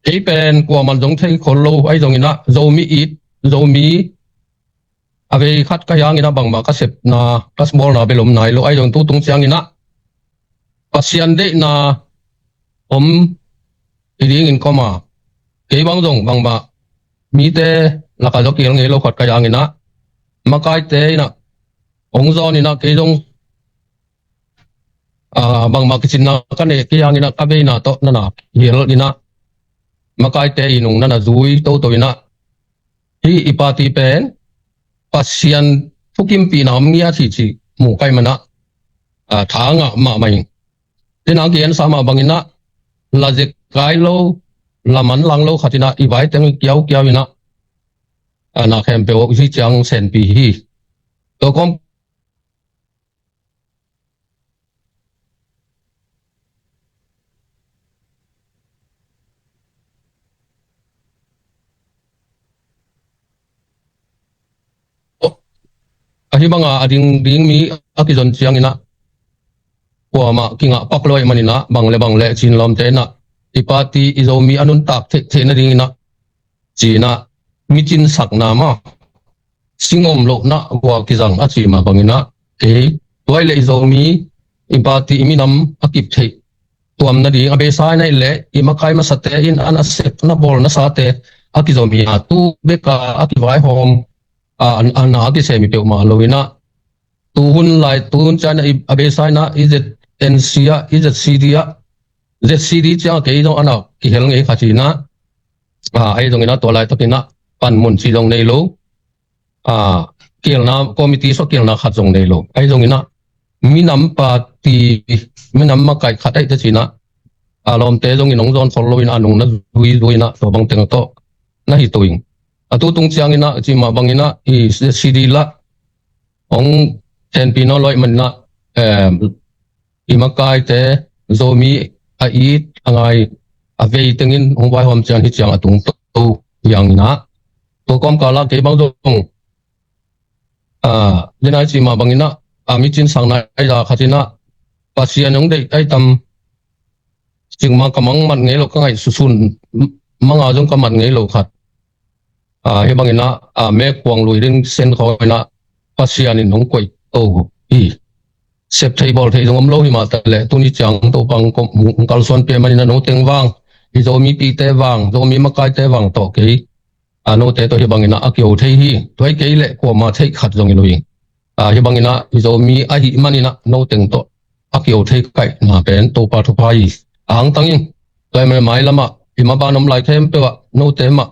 kei pen kuaman zong thei khol lo ahi zongina Zomi it, Zomi a vei khat ka hiangina bangmah ka sepna, ka bawlna bel om nai lo ahi zong tu tung ciangina Pasian deihna om hi dingin koma kei bang zong bangmah mite laka zong kihel ngei lo khat ka hiangina makaite ina hong zawnina kei zong, ah, bangmah kicinna ka nei kei hiangina ka veina tawh nana kihel ina makaite i nung nana zui toto ina hi i party pen Pasian thukimpihna om ngiat hi ci mu kai mana, ah, tha ngah mahmah ing. Tena kian sa mah bangina la zek kai lo, la man lang lo khatina i vai teng kiaukiau ina, ah, na khempeuh zi ciang senpi hi. Tua kom ahi banga a ding ding mi a kizon ciangina kuamah kingah pak lo ahih manina bang le bang le cin lawmte ina i party i Zomi a nuntak theih theih nadingina cina micinsakna ma singom lohna vua kizang a ci mah bangina kei tuai le i Zomi i party i minam a kip theih tuam nading a beisa in ahih leh i makai masate in a nasep na bawl nasate a kizom hi a, tu beka a kivaihawm a, a na a kisem hi peuhmah lo in ah, tu hun lai, tu hun ciang in ah i, a beisa in ah i Z N C ah, i Z C D ah, Z C D ciang a kei zong a na kihel ngei khat hi in ah, a, ahi zong in ah tua laitak in ah panmun ci zong nei lo, a, kielna, committee sua kielna khat zong nei lo. Ahi zong in ah minam party, minam makai khat ahih teh ci in ah, a, lawmte zong in hong zawn khol lo in ah, a nung na zui zui in ah, tua bang teng tawh na hi to ing. A tu tung ciang in ah, ci mah bang in ah, i Z C D lah hong khenpih nawn lo ahih man in ah, em, i makaite, Zomi a it a ngai a vei teng in hong vaihawm ciang hi ciang a tung to hi hang in ah, tua kawmkal ah kei bang zong, a, den ai ci mah bang in ah, a, mi cin sang nai a khat in ah, Pasian hong deih ai tam, cing mah ka mang mat ngei lo, ka ngaih susun manga zong ka mat ngei lo khat. A, hih bang in ah, a, mekuang lui ding sen khaw in ah Pasian in hong koih to hi. Sep thei bawl thei zong om lo hi mah ta leh, tuni ciang Topa hong kalsuan pia man in ah, no teng vang, i Zomipihte vang, Zomi makaite vang tawh kei, a, note tawh hih bang in ah a kio thei hi. Tua hi kei leh kuama theih khat zong hi lo hi. A, hih bang in ah i Zomi ahih man in ah no teng tawh a kio thei kaihna pen Topa thupha hi. A, hong tang ing. Tua hi mah, mailam ah i maban om lai khempeuh ah note mah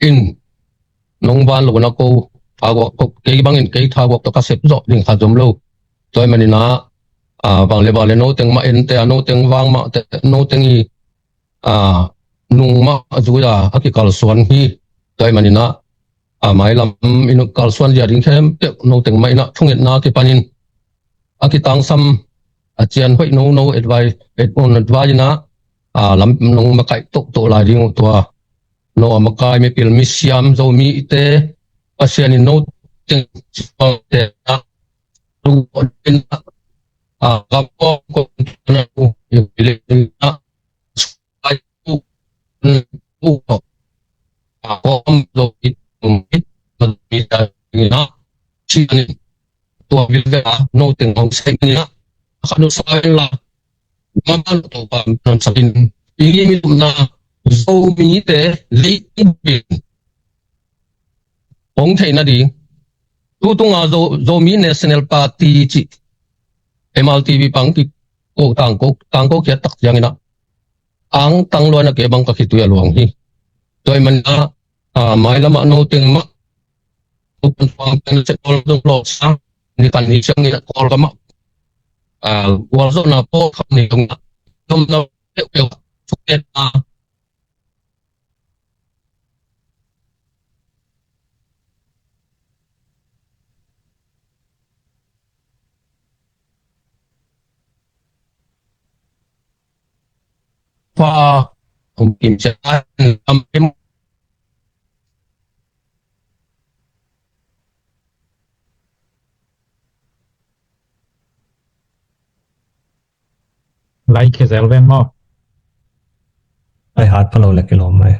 in nong van lo na ko, thaguak ko, kei bang in kei thaguak tawh ka sep zawh ding khat zong om lo. Tua hi man in ah, a, vang le vang le no teng mah ente a, no teng vang mah te, no teng i, a, nung mah zui a, a kikalsuan hi. Tua hi man in ah, a, mailam in kalsuan zia ding khempeuh no teng mah in ah thungetna kipan in a kitangsam, a cian hoih nono advice, et un advice in ah, a, lam nong makaih tohtoh lai ding uh tua. No a makai mipil misiam Zomite, Pasian in no teng te a, lu in ah, a, gam ko ko na u, i le in ah, ai u, u ko. A, ko am Zomi, Zomi, Zomi, Zomi, Zomi, Zomi, tua vil ve a, no teng hong sai ni a, khat no sai la, mama no to pa nam sakin, i mi mi na, Zomite, lei in bin. Hong thei na ding. Tu tunga Zo, Zomi National Party ci, M R T V pang ki, ko tang ko, tang ko kia tak yang ina. Ang tang luan a ke bang ka khitui a luang hi. Tua hi man a, a, mailam ah no teng mah, tu pan tuang pen se kol zong lawh sa, ni pan ni siang ni kol ka mah. A, gual zawhna pawl kham ni zong na, zong na peuh peuh, thuk et a. Fa, um, kim sia, am, em, Lai khia zel veng maw? Ai hat pha lo le kilawm mai.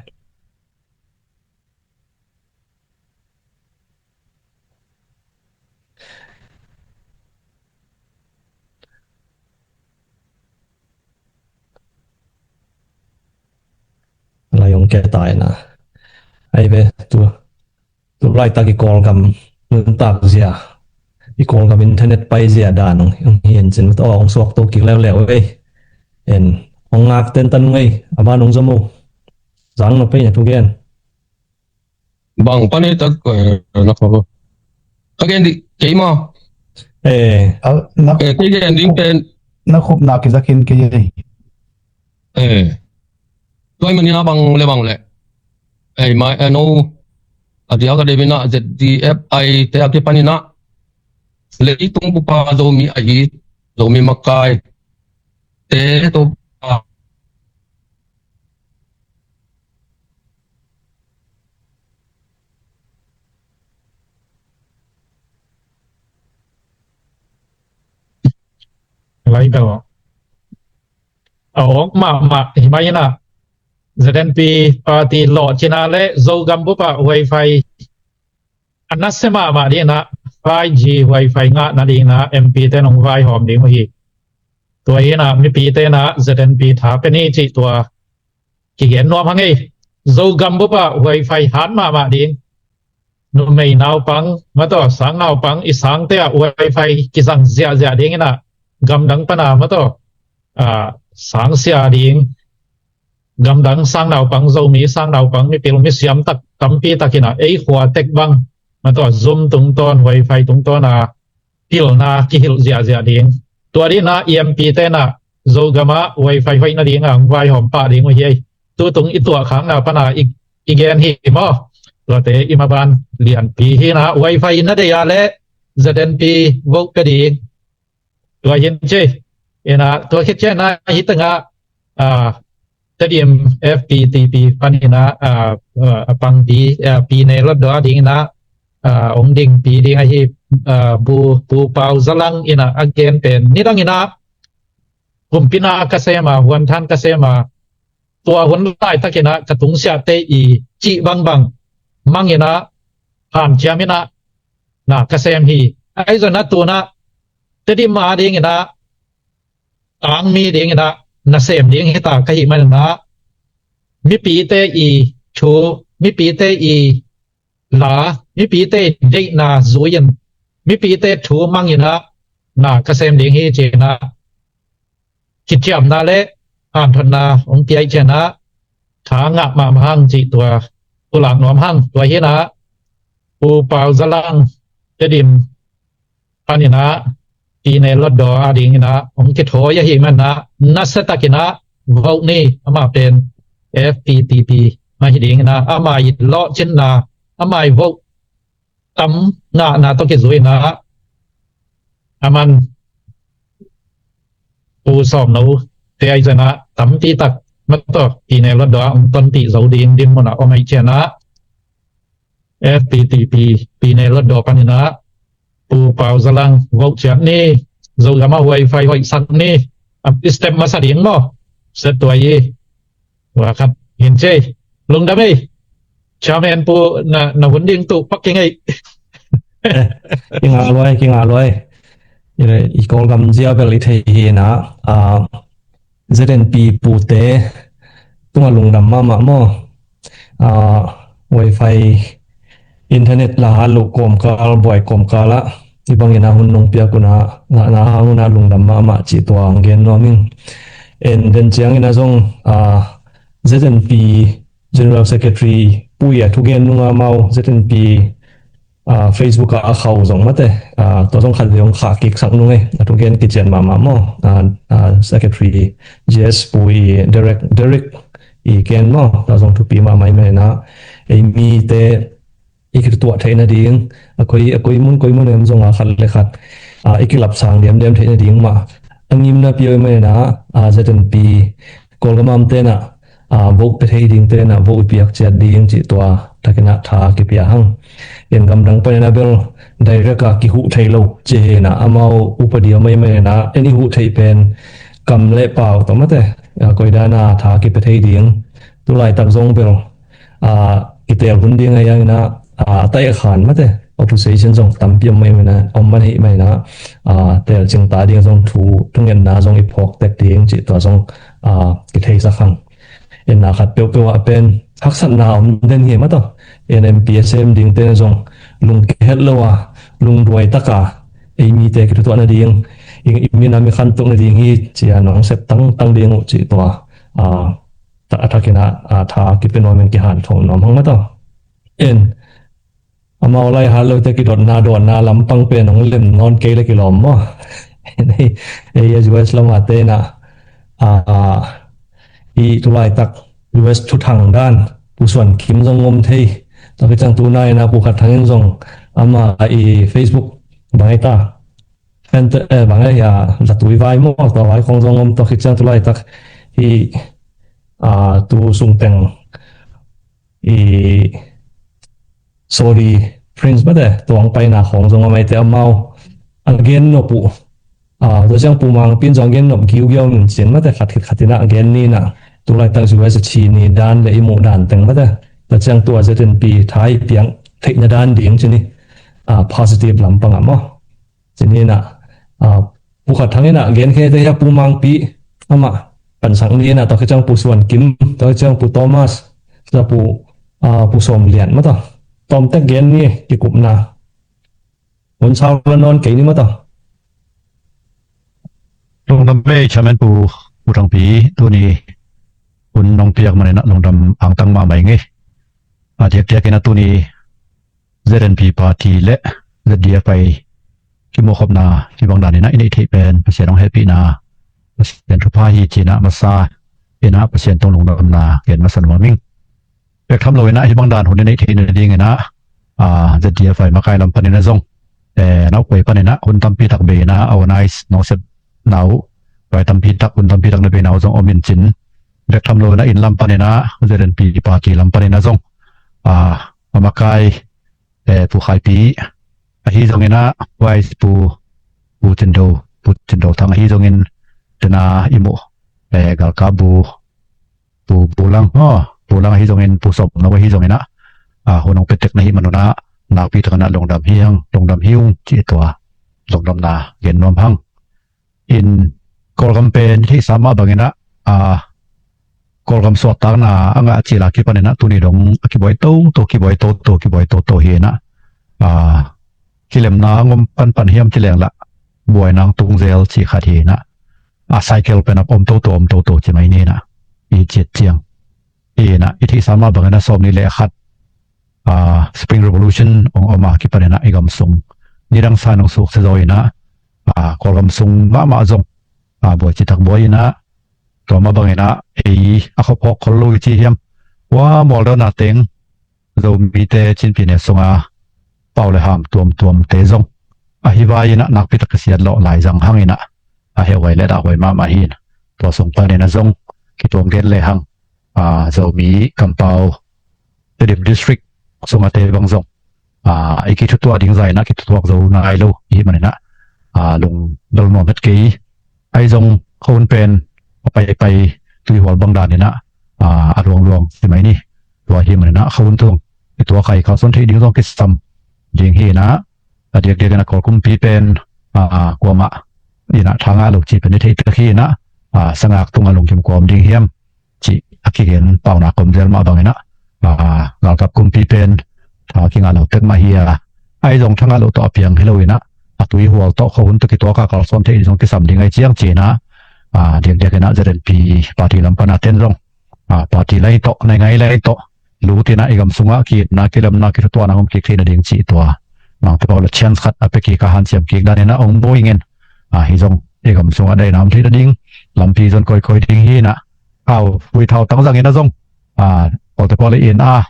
Lai ong ke tai na. Ai ve tu. Tu laitak i Kawlgam nuntak zia, i Kawlgam internet pai zia dan hong hi en cin, aw, hong suak to kik leuleu ei. En, hong ngak tentan ngei, a ban hong zom o. Zang no pei na thu gen. Bang pan ei tak, eh, na kho. Ka gen di, kei ma. Eh. Al, na, eh, kei gen ding pen. Na khup nak i zakin kei ei. Eh. Tua hi manin a bang le bang le. Ei mai, eh, no. A dia ka debina Z D F I te a kipanina. Leitung bupa Zomi a it, Zomi makai. Te to pa. Lai daw. A awk mahmah hi mai ina. Z N P party lawh cina le Zogam bupa wifi a nasia mahmah ding ina five G wifi ngah nading ina M P te nong vaihawm ding uh hi. Tua hi inah mipite inah Z N P tha pia ni cih tua kigen nuam hang ei. Zogam bup ah wifi hat mahmah ding. Numei naupang mataw, sang naupang i sangte ah wifi kizang ziahziah ding inah gamdang pana mataw, ah, sangsia ding. Gamdang sang naupang, Zomi sang naupang mipil misiam tak tampi tak inah ei khua tek bang mataw, Zoom tungtawn, wifi tungtawn a pilna kihilh ziahziah ding. Tua dih inah E M P te inah Zogam ah wifi hoih nading a hong vaihawm pah ding uh hi ei. Tutung i tuahkhakna pana i, i gen hi maw. Tuate i maban lianpi hi inah wifi na deih ah leh Z N P vote pia ding. Tua hi in ci. Inah tua khit ciang inah hi tengah, ah, Tedim F P T P pan inah, ah, ah, a pangpi, ah, Pi Ne Lotdaw a ding inah, ah, hong dingpi ding ahi, ah, Pu, Pu Pau Za Lang inah a gen pen nidang inah humpina ka sem a, huanthan ka sem a, tua hun laitak inah ka tungsiahte i cih bangbang mang inah hanciam inah na ka sem hi. Ahi zong inah tu inah Tedim a ding inah tangmi ding inah nasem ding hita ka hih man inah mipite i thu, mipite i la, mipite i deihna zui in mipite thu mang inah na ka sem ding hi ci inah kiciamna le hanthotna hong pia ih ciang inah tha ngah mahmah hang cih tua pulak nuam hang. Tua hi inah Pu Pau Za Lang Tedim pan inah Pi Ne Lotdaw a ding inah hong kithawi ahih man inah nasia tak inah vote ni. Amah pen F P T P mah hi ding inah amah i lawhcinna, amah i vote tam ngahna tawh kizui inah aman Pu Sawm No te ahi zong inah tampi tak mataw Pi Ne Lotdaw ah hong tonpih zo ding dinmun ah om ahih ciang inah F P T P Pi Ne Lotdaw pan inah Pu Pau Za Lang vote ciat ni. Zogam ah wifi hoihsak ni. A step masa ding maw. Set tua hi. Tua khat hi in ci. Lungdam ei. Chairman Pu na, na hun ding tu pak kingei. Kingah luai, kingah luai. I Kawlgam zia bel i thei hi inah, ah, Z N P pute tungah lungdam mahmah maw. Ah, wifi internet la hat loh kawmkal, buai kawmkal ah i bang inah hun nong piak un ah ngahna hang un ah lungdam mahmah cih tua hong gen nuam ing. En den ciang inah zong, ah, Z N P General Secretary Pu Ih a thugen nung ah amau Z N P, ah, Facebook ah a khau zong mate, ah, tua zong khat vei hong khah kik sak nung ei. A thugen kician mahmah maw. Ah, ah, Secretary G S Pu Ih, Derek, Derek Ih Ken maw. Tua zong thupi mahmah ih man inah ei mite i kituah theih nading, a koi, a koi mun koi mun em zong a khat le khat, ah, i kilap sang diamdiam theih nading mah a ngimna pia ih man inah, ah, Z N P Kawlgam a omte inah, ah, vote pia thei dingte inah vote i piak ciat ding cih tua tak inah tha kipia hang. En gamdang pan inah bel direct ah kihuh thei lo ci hi inah amau upadi om ih man inah en i huh theih pen kam le pau tawh mate, ah, koi dan a tha kipia thei ding. Tulaitak zong bel, ah, kitel hun ding ahi hang inah, ah, a taih a khan mate opposition zong tampi om mah ih man inah, om man hi mah inah, ah, telcing ta ding zong thu, thungetna zong i phawk tek ding cih tua zong, ah, kitheisak hang. Inah khat peuhpeuh ah pen haksatna om den hi mataw. En M P a sem dingte zong lung kihet lo a, lungduai tak a ei mite kithutuah nading, i, i min a mi khantoh nading hi ci a nong sep tangtang ding uh cih tua, ah, a thak inah, ah, tha kipia nuam in kihanthawn nuam hang mataw. En amau lai hat lote kidotna dotna lampang pen hong lem nawn kei le kilawm maw. Ei a U S lam a te inah, ah, i tulaitak U S thuthang dan Pu Suan Kim zong om thei. Tua khit ciang tu nai inah Pu Khat Thang in zong ama i Facebook bang ei ta, fan te, eh, bang ei a, zatui vai maw, tua vai khong zong om. Tua khit ciang tulaitak i, ah, tu sungteng i Saudi Prince mate tuang paina khong zong a maite amau a gen nop uh. Ah, tua ciang Pu Mang Pin zong a gen nop giugiau nin cin mate khat khit khat inah a gen ni inah tulaitak U S a ci ni dan le i muh dan teng mate. Tua ciang tua Z N P tha i piang theihna dan ding ci ni, ah, positive lampang ah maw. Ci ni inah, ah, Pu Khat Thang in ah gen khe te hi a, Pu Mangpi, amah pansak ni in ah, tua khit ciang Pu Suan Kim, tua khit ciang Pu Thomas, tua Pu, ah, Pu Sawm Lian mah tawh. Tawmtek gen ni, kikupna hun sau la nawn kei ni mah tawh. Lungdam ei, Chairman Pu, Pu Thangpi, tuni hun nong piak man in ah lungdam angtang mahmah ing ei. A diakdiak in ah tuni Z N P party le Z D F I kimuhkhopna hih bang dan in ah i neih theih pen Pasian hong hehpihna, Pasian thupha hi ci in ah masa in ah Pasian tung lungdamna gen masa nuam ing. Bek tham lo in ah hih bang dan hun i neih theih nading in ah, ah, Z D F I makai lam pan in ah zong, eh, na ukpei pan in ah hun tampi tak bei in ah organize nong sepna uh, pai tampi tak, hun tampi tak na beina uh zong om in cin. Bek tham lo in ah inn lam pan in ah Z N P party lam pan in ah zong, ah, a makai, eh, Pu Khai Pi, ahi zong in ah Vice Pu, Pu Cin Do, Pu Cin Do Thang ahi zong in, tena i muh, eh, galkap Bu, Pu, Pu Lang, oh, Pu Lang ahi zong in, Pu Sawm No ahi zong in ah, ah, hun hong pia tek na hih man un ah, nakpi tak in ah lungdam hi hang, lungdam hi ung ci, tua lungdamna gen nuam hang. In Kawlgam pen i theihsa mah bang in ah, ah, Kawlgam suahtakna a ngah cil a kipan in ah tuni dong a kibuai toto, kibuai toto, kibuai toto hi in ah, ah, kilemna a ngom panpan hiam ci leng lah buaina hong tung zel ci khat hi in ah, a cycle pen a om toto, om toto ci mai ni in ah, i ciat ciang. Hi in ah, i theihsa mah bang in ah sawmnih le khat, ah, Spring Revolution hong om a kipan in ah i gam sung nidang san hong suksia zaw in ah, ah, Kawlgam sung mahmah zong, ah, buai citak buai in ah, tua mah bang in ah ei a khop hawk khol lo i ci hiam, ua mual dawnna teng Zomite cinpi ne sunga pau le ham tuamtuamte zong ahi vai in ah nakpi tak kisiat lawh lai zang hang in ah, a heuhuai le dahhuai mahmah hi in ah, tua sung pan in ah zong kituam gen le hang, ah, Zomi kampau Tedim District sungate bang zong, ah, i kithutuah ding zah in ah kithutuak zo nai lo i hih man in ah, ah, lungdam nuam het kei. Ahi zong khua hun pen a paipai tuihual bang dan in ah, ah, a luangluang ci mai ni. Tua hi man in ah khua hun tung i tuak a i kalsuan theih ding zong kisam ding hi in ah, a diakdiak in ah Kawl kumpi pen, ah, kuamah in ah tha ngah lo ci pen i theih tak hi in ah, ah, sangak tung a lungkim kuam ding hiam cih a kigen pauna kom zel mah bang in ah, ah, galkap kumpi pen tha kingah lo tek mah hi a, ahi zong tha ngah lo tawh a piang hi lo in ah, a tuihual tawh khua hun tawh kituak a kalsuan theih zong kisam ding ahi ciang ci in ah, ah, diakdiak in ah Z N P party lam pan a ten zong, ah, party lai tawh, naingai lai tawh lut in ah i gam sungah ki-itna, kilemna, kithutuahna om kik theih nading cih tua Mangte Pawl a chance khat a pia kik a hanciam kik dan in ah hong buai ing in, ah, hi zong i gam sungah daihna om theih nading lampi zon kawikawi ding hi in ah, au, huih thau tang zang in ah zong, ah, Mangte Pawl in ah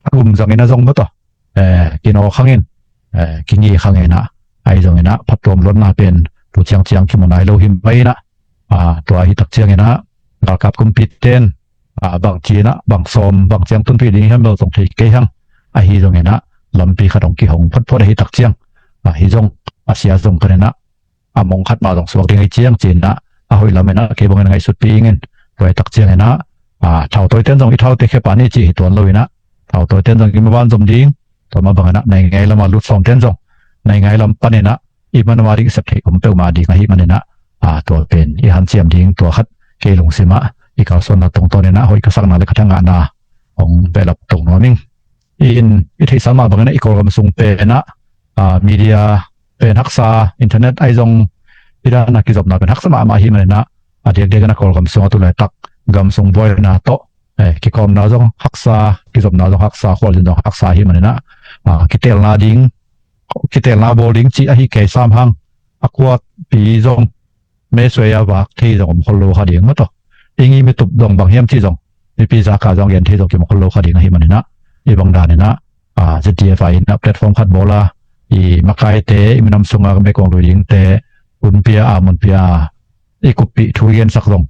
a gum zang in ah zong maw tawh, eh, kinawk hang in, eh, kingik hang in ah, ahi zong in ah phattuam luatna pen tu ciangciang kimu nai lo hi mai in ah, ah, tua hi tak ciang in ah galkap kumpi ten, ah, bang ci in ah, bang sawm, bang ciang tunpih ding hiam lo zong thei kei hang. Ahi zong in ah lampi khat hong kihong photphot ahi tak ciang, ah, hi zong a sia zong khat in ah a mong khat mah zong suak ding ahi ciang ci in ah, a hoih lam in ah kei bang in ah ngaihsutpih ing in. Tua hi tak ciang in ah, ah, thautawi ten zong i thaute khep a ni cih hi tuan lo in ah, thautawi ten zong i maban zom ding, tua mah bang in ah naingai lam a lut sawm ten zong naingai lam pan in ah i manam a ding i sep theih om peuhmah ding ahi man in ah, ah, tua pen i hanciam ding, tua khat kei lungsim ah i kalsuanna tungtawn in ah hoih ka sakna le ka thangahna hong behlap to nuam ing. In i theihsa mah bang in ah i Kawlgam sung pen ah, ah, media pen haksa, internet ahi zong i dan a kizopna pen haksa mahmah hi man in ah, a diakdiak in ah Kawlgam sung a tu laitak gam sung buaina tawh, eh, kikawmna zong haksa, kizopna zong haksa, khualzin zong haksa hi man in ah, ah, kiteelna ding, kiteelna bawl ding cih ahi kei sam hang, a kuapi zong mesuai a vak thei zong om khol lo kha ding maw tawh. Ing i mitup zong bang hiam cih zong, mipi zaka zong gen thei zong kimu khol lo kha ding ahi man in ah, i bang dan in ah, ah, Z D F I in ah platform khat bawl a, i makaite, i minam sunga ka mekuang lui dingte, hun pia a, mun pia a, i kuppih thu i gensak zong,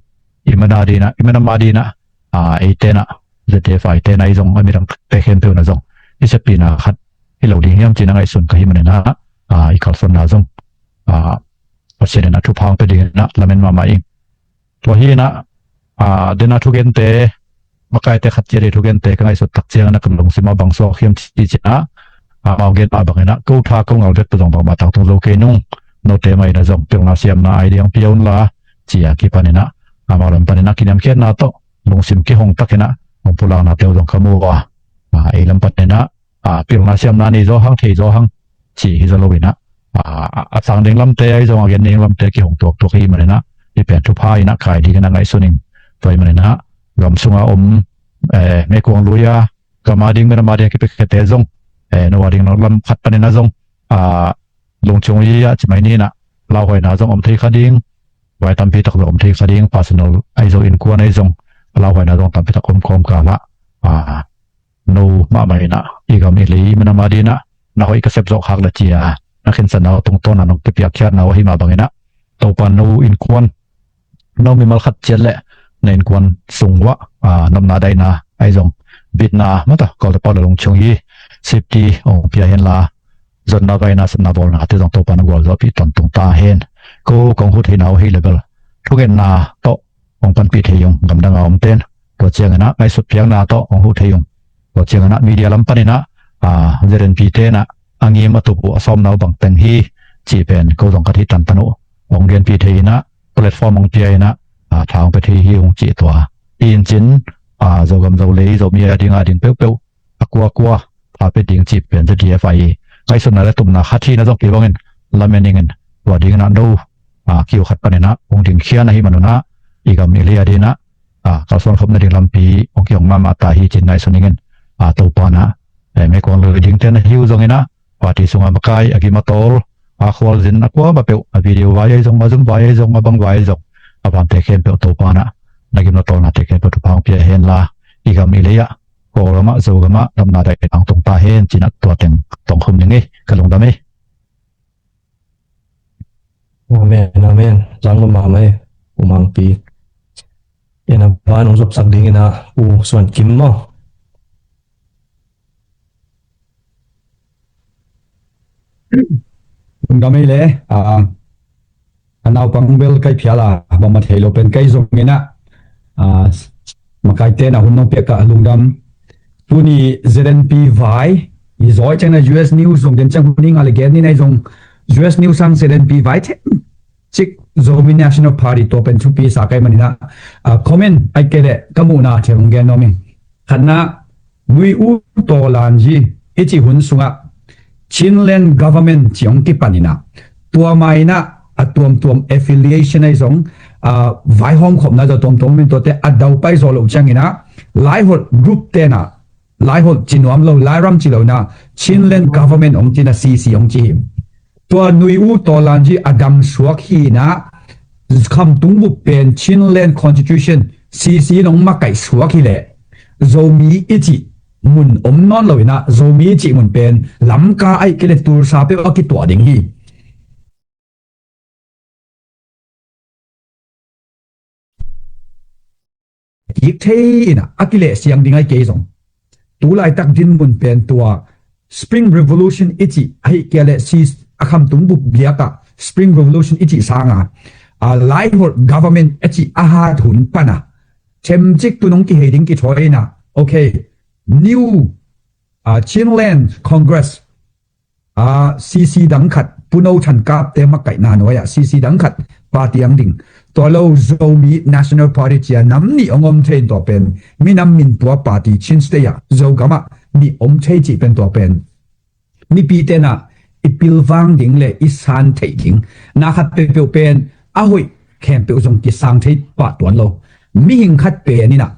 i mana ding in ah, i minam a ding in ah, ah, eite in ah, Z D F I te in ah i zong a midangte khempeuh in ah zong i seppihna khat hi lo ding hiam cih na ngaihsun ka hi man in ah, ah, i kalsuanna zong, ah, Pasian in ah thupha hong pia ding in ah lamen mahmah ing. Tua hi in ah, ah, den a thugente, makaite khat ciat i thugente ka ngaihsut tak ciang in ah ka lungsim ah bang suak hiam ci ci in ah, ah, amau gen mah bang in ah ko tha ko ngal bek tawh zong bangmah tangtung zo kei nung, note mah in ah zong pilna siamna ai ding pia un la, ci-a kipan in ah, amau lam pan in ah kiniamkhiatna tawh lungsim kihong tak in ah hong pulakna te uh zong ka mu a, a, ei lam pan in ah, a, pilna siamna nei zaw hang, thei zaw hang, ci hi zaw lo in ah, a, a, a sang ding lamte ai zong, a gen ding lamte kihong tuaktuak hi man in ah, hih pen thupha in ah kai ding in ah ngaihsun ing. Tua ahih man in ah gam sunga om, eh, meikuang lui-a, gam a ding, minam a ding a kipiakhete zong, eh, no a ding lam khat pan in ah zong, a, Lungchung hi-a ci mai ni in ah, lauhuaina zong om thei kha ding, vai tampi tak zong om thei kha ding, personal ai zong, innkuan ai zong, lauhuaina zong tampi tak om khawm kal ah, a, no mahmah in ah, i gam i lei, i minam a ding in ah, na hoih ka sep zawh khak le ci-a na khinsanna uh tungtawn a nong kipiakkhiatna uh ahi mah bang in ah, Topa no innkuan, no mimal khat ciat le na innkuan sung uah, a, nopna daihna ai zong, bitna mah tawh, kawlte pawl a lungchung hi, safety hong pia hen la, zonna vaina, satna bawlna te zong Topa na gualzawhpih tawntung ta hen. Ko kong huh theihna uh hi le bel, thungetna tawh hong panpih thei ung, gamdang a omten. Tua ciangin ah ngaihsut piakna tawh hong huh thei ung. Tua ciangin ah media lam panin ah, a, Z N P te in ah a ngim a tup uh a sawmna uh bang teng hi, cih pen ko zong ka theih tantan uh hong genpih thei in ah, platform hong pia in ah, a, tha hong pia thei hi ung, cih tua. Hi in cin, a, Zogam Zolei, Zomi a ding a ding peuhpeuh a kuakua tha pia ding cih pen Z D F a i ngaihsutna le tupna khat hi in ah zong kei bangin lamen ing in, tua ding in ah no, a, kiu khat pan in ah hong dingkhia na hih man un ah, i gam i lei a ding in ah, a, kalsuan khop nading lampi hong kihong mahmah ta hi ci-in ngaihsun ing in, a, Topa in ah, eh, meikuang lui dingte na hi uh zongin ah, party sungah makai, a gim a tawl, a khualzin, a kuamah peuh, a video vai ahi zong, a Zoom vai ahi zong, a bang vai ahi zong, a vante khempeuh Topa in ah na gim na tawlnate khempeuh thupha hong pia hen la, i gam i lei ah, Kawlgam ah, Zogam ah, nopna daihna hong tung ta hen ci-in ah tua teng tawng khum ning ei, ka lungdam ei. Amen, amen. Zang mahmah ei, U Mangpi. Ina ban hong zopsak ding in ah U Suan Kim maw. Lungdam ei le, a, a naupang bel kai phial a, bangmah thei lo pen kai zongin ah, a, makaite in ah hun nong piak ah lungdam. Tuni Z N P vai i zaw ciangin ah U S News zong den ciang hun i ngah le gen ni in ah zong U S News sang Z N P vai themcik Zomi National Party tua pen thupi sa kai man in ah, a, comment ai kei le ka muhna thei hong gen nuam ing. Khatna, Nui U Tawlanji i cih hun sungah Chinland Government cih hong kipan in ah, tua ma in ah a tuamtuam affiliation ahi zong, a, vaihawmkhopna zong tuamtuam in tuate a daupai zawh loh ciangin ah, Laiholh group te in ah, Laiholh ci nuam lo, Lairam ci lo in ah, Chinland Government hong ci in ah, C C hong ci hi. Tua Nui U Tawlanji a dam suak hi in ah, Khamtung bup pen Chinland Constitution, C C in hong makaih suak hi leh, Zomi i cih mun om nawn lo in ah, Zomi i cih mun pen Lamka ahih kei leh Tulsa peuh a kituah ding hi. Kik thei in ah a kileh siang ding ahi kei zong, tu laitak dinmun pen tua Spring Revolution i cih ahih kei leh si a Khamtung bup biak ah Spring Revolution i cih sang a, a, Laiholh government a cih a hat hun pan a, themcik tu nong kihei ding kithawi in ah, okay, New, a, Chinland Congress, a, C C dang khat, Pu No Than Kap te makaihna nuai ah C C dang khat party ang ding. Tua lo Zomi National Party ci a nam nih hong om thei in tua pen, minam min tua party Chin State ah, Zogam ah nih om thei cih pen tua pen, mipite in ah i pilvang ding le i san theih ding, na khat peuhpeuh pen a hoih khempeuh zong kisang thei pah tuan lo. Mihing khat pen in ah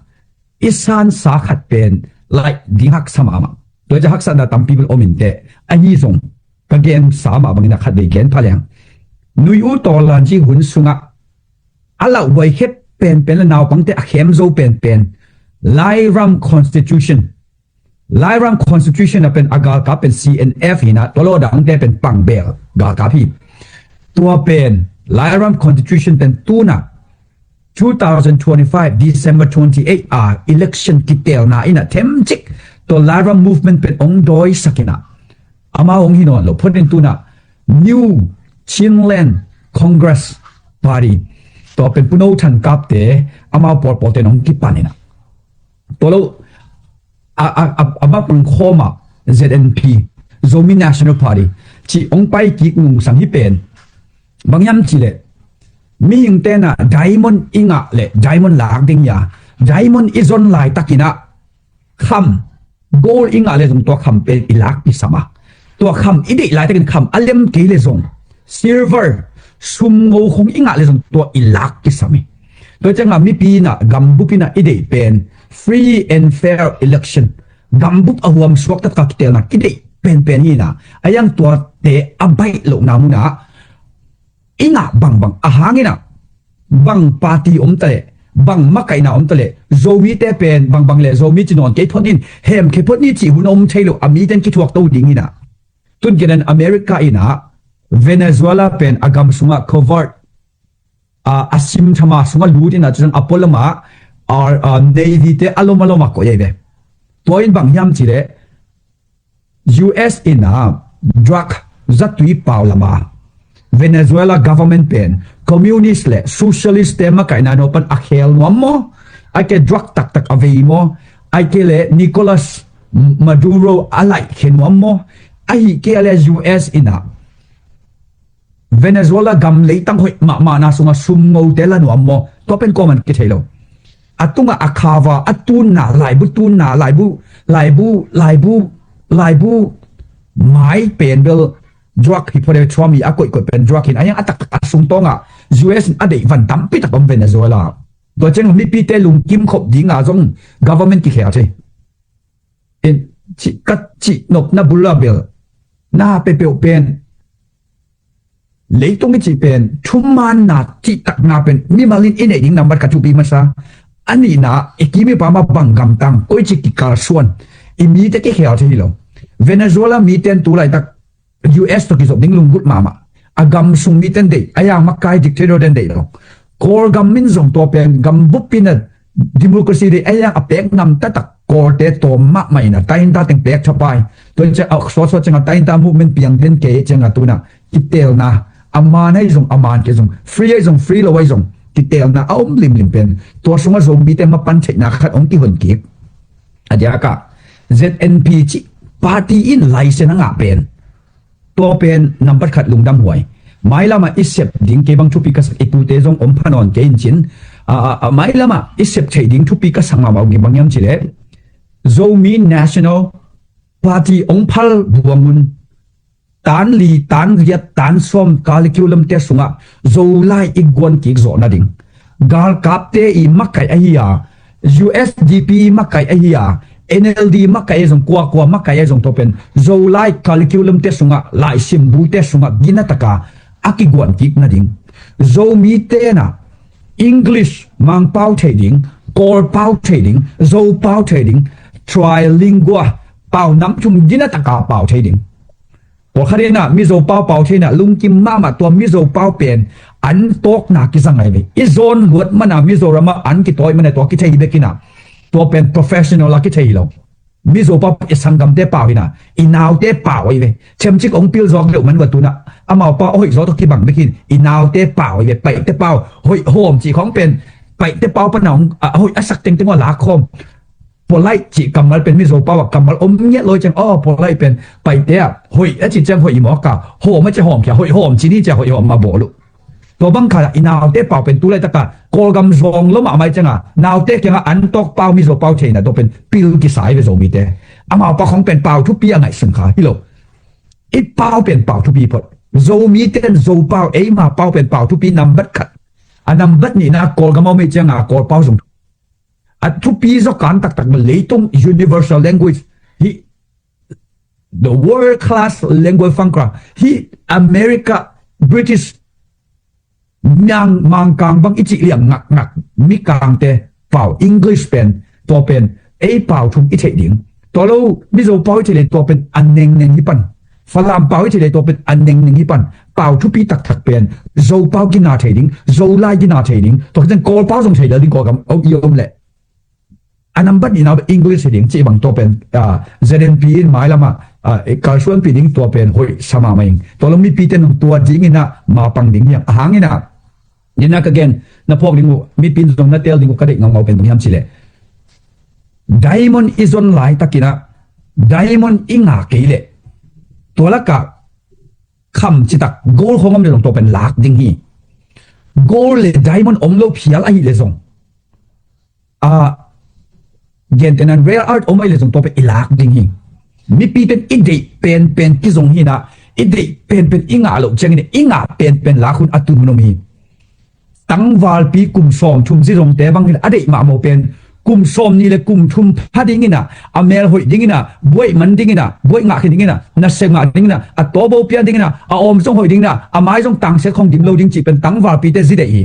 i sansa khat pen laih ding haksa mahmah. Tua ciang haksatna tampi bel om in teh, ahi zong ka gensa mah bangin ah khatvei gen pha leng. Nui U Tawlanji hun sungah a lauhuai khep penpen le naupangte a khem zo penpen Lairam Constitution, Lairam Constitution a pen a galkap pen C N F hi in ah, tua lo dangte pen Pangbel galkap hi. Tua pen Lairam Constitution pen tu in ah two thousand twenty-five December twenty-eight a election kitelna in ah themcik tua Lairam movement pen hong dawisak in ah, amau hong hi nawn lo phot in tu in ah New Chinland Congress Party, tua pen Pu No Than Kap te, amau pawlpawl te in hong kipan in ah, tua lo a, a, a, a bang khawm ah Z N P, Zomi National Party cih hong pai kik nungsang hi pen, Bang hiam cih leh mihing tenah diamond i ngah leh diamond lak ding hi a, diamond i zon laitakinah kham, gold i ngah leh zong tua kham pen i lak kisam a, tua kham i deih laitakin kham a lem kei leh zong silver, sumngo khong i ngah leh zong tua i lak kisam hi. Tua ciangah mipi inah gambup inah i deih pen free and fair election, gambup a huam suak taktak kitelna i deih penpen hi inah, a iang tuate a baih lohna munah i ngah bangbang a hanginah bang party om taleh, bang makaihna om taleh, Zomite pen bangbang leh Zomi ci nawn kei phot in, hemkhia phot ni cih hun a om thei lo a, miten kithuak to ding inah. Tun kenan America inah Venezuela pen a gam sungah covert, a, a sim thama sungah lut inah, tua ciang a pualamah a, a, Navy te a lom a lom a koih ahi ve. Tua in bang hiam cih leh U S inah drug zatui pau lama Venezuela government pen communist le socialist te makaihna no pan a khel nuam maw? Ai ke drug taktak a vei maw? Ai ke le Nicolas Maduro a laih khe nuam maw? Ahi ke le U S inah Venezuela gam leitang hoih mahmahna sungah sumngote la nuam maw? Tua pen kuaman kithei lo. A tungah a khava a tunna laibu, tunna laibu, laibu, laibu, laibu mai pen bel drug hi phot e, Trump i a koihkoih pen drug hin a hiang a tak a sungtawngah U S in a deih van tampi tak om Venezuela. Tua ciang mipite lungkim khop dinga zong government kikhel thei. In, cih, ka cih nopna bula bel na pepeuh pen leitung i cih pen thumaanna cihtakna pen mimal in i neih ding nambat khat thupi masa. A nihna, i kim i pam a bang gamtang, koici kikalsuan, i mite kikhel thei hi lo. Venezuela mite in tu laitak U S tawh kizop ding lunggulh mahmah. A gam sung mite in deih, a iang makai dictator te in deih lo. Kawlgam in zong tua pen gam bup in a democracy deih, a iang a pek ngam taktak Kawlte tawm mahmah in a tainta teng pek thapai. Tua in ciang a sawtsaw ciang a tainta movement piang den kei ciang a tunah kitelna, a man ahi zong, a man kei zong, free ahi zong, free lo ahi zong, kitelna a om limlim pen tua sungah Zomite mapan theihna khat hong kihon kik. A diakah Z N P cih party in license a ngah pen, tua pen nambat khat lungdam huai. Mailamah i sep ding kei bang thupi ka sak, i pute zong om pha nawn kei in cin. A, a, a, mailamah i sep theih ding thupi ka sak mahmah uh kei bang hiam cih leh Zomi National Party hong phal buangun tan li, tan giat, tan sawm curriculum te sungah Zolai i guan kik zawh nading, galkapte i makaih ahi a, U S D P i makaih ahi a, N L D makaih ahi zong, kuakua makaih ahi zong, tua pen Zolai curriculum te sungah, laisim bu te sungah gina taka a kiguan kik nading. Zomi tenah English Mangpau thei ding, Kawlpau thei ding, Zopau thei ding, trilingual pau nam thum gina taka pau thei ding. Pawlkhat inah Mizo pau pau thei inah lungkim mahmah, tua Mizo pau pen an tawkna kizang ahi ve. I zawn luat mana Mizoramah an kitawi mana tua kithei hi bek inah, tua pen professional a kithei hi lo. Mizo pau i sanggamte pau inah, i naute pau ahi ve. Themcik hong pil zawk deuh man ua tunah amau pau a hoih zaw tawh kibang bek in i naute pau ahi ve. Paihte pau hoih hawm cih khawng pen Paihte pau pana hong a hoih a sak tengteng ua lak khawm. Polite cih kammal pen Mizo pau ah kammal om ngiat lawi ciang, aw, polite pen Paihte ah hoih a cih ciang hoih i mawk a, hawm a cih hawm khia, hoih hawm cih ni ciang hoih hawm a bawl uh. Tua bang khat ah i naute pau pen tu laitak ah Kawlgam zawng lo mahmah ciang a, naute kiangah an tawk pau, Mizo pau theihna tua pen pil kisai ve Zomite. Amau pau khong pen pau thupi a ngaihsun kha hi lo. I pau pen pau thupi phot. Zomite in Zo pau, eima pau pen pau thupi nambat khat. A nambat nihna Kawlgam a om ei ciang a Kawl pau zong a thupi zaw kan taktak, leitung universal language hi, the world class language fangkra hi. America, British, Mang, Mangkang bang i cih liang ngakngak Mikangte pau English pen, tua pen ei pau thum i theih ding. Tua lo Mizo pau i theih le tua pen a nengneng hi pan. Falam pau i theih le tua pen a nengneng hi pan. Pau thupi taktak pen Zo pau gina thei ding, Zolai gina thei ding, tua khit ciang Kawl pau zong thei lel ding, Kawlgam i om leh. A nambat nihna English hi ding cih bang tua pen, ah, Z N P in mailamah, ah, kalsuanpih ding tua pen hoih sa mahmah ing. Tua lo mipite nong tua dingin ah mapang ding hiam? A hangin ah, nina ka gen na phawk ding uh, mipi in zong na tel ding uh ka deih ngaungau pen bang hiam cih leh, diamond i zon laitakin ah diamond i ngah kei leh tua lakah kham citak gold khong om le zong tua pen lak ding hi. Gold le diamond om lo phial ahih le zong, a, gentehna rare earth om ahih le zong tua pen i lak ding hi. Mipi pen i deih penpen kizong hi na, i deih penpen i ngah loh ciangin i ngah penpen lak hun a tun hun om hi. Tangvalpi kum sawm thum zizongte bang hi na, a deih mahmah pen kum sawm ni le kum thum pha dingin a, a mel hoih dingin a, buaih man dingin a, buaih ngah khin dingin a, nasep ngah dingin a, a tawbo pian dingin a, a awm zong hoih dingin a, a mai zong tangsiat khong dim lo ding cih pen tangvalpite zi deih hi.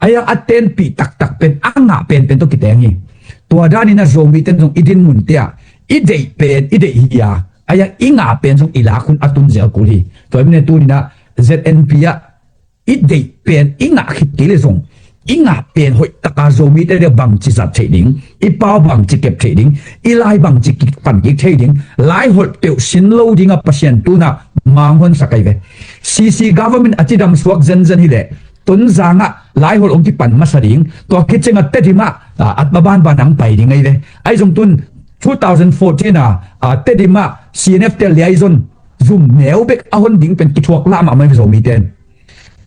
Ahi a tenpih taktak pen a ngah penpen tawh kiteng hi. Tua danin a Zomite zong i dinmun te ah i deih pen i deih hi a, ahi a i ngah pen zong i lak hun a tun zel kul hi. Tua hi mine tunin a Z N P ah i deih pen i ngah khit kei le zong i ngah pen hoih taka Zomite le bangci zat theih ding, i pau bangci kep theih ding, i lai bangci kipan kik theih ding, lai holh peuh sin lo ding a Pasian tuna manghon sak ahi ve. C C government a cidam suak zenzen hi leh Tonzang ah lai holh hong kipan masa ding, tua khit ciangah Tedim ah, a, atma banban ang pai ding ahi ve. Ahi zong tun two thousand fourteen a, a, Tedim ah C N F te liaizon zum neu bek a hon ding pen kithuak lah mahmah hi ve Zomite in.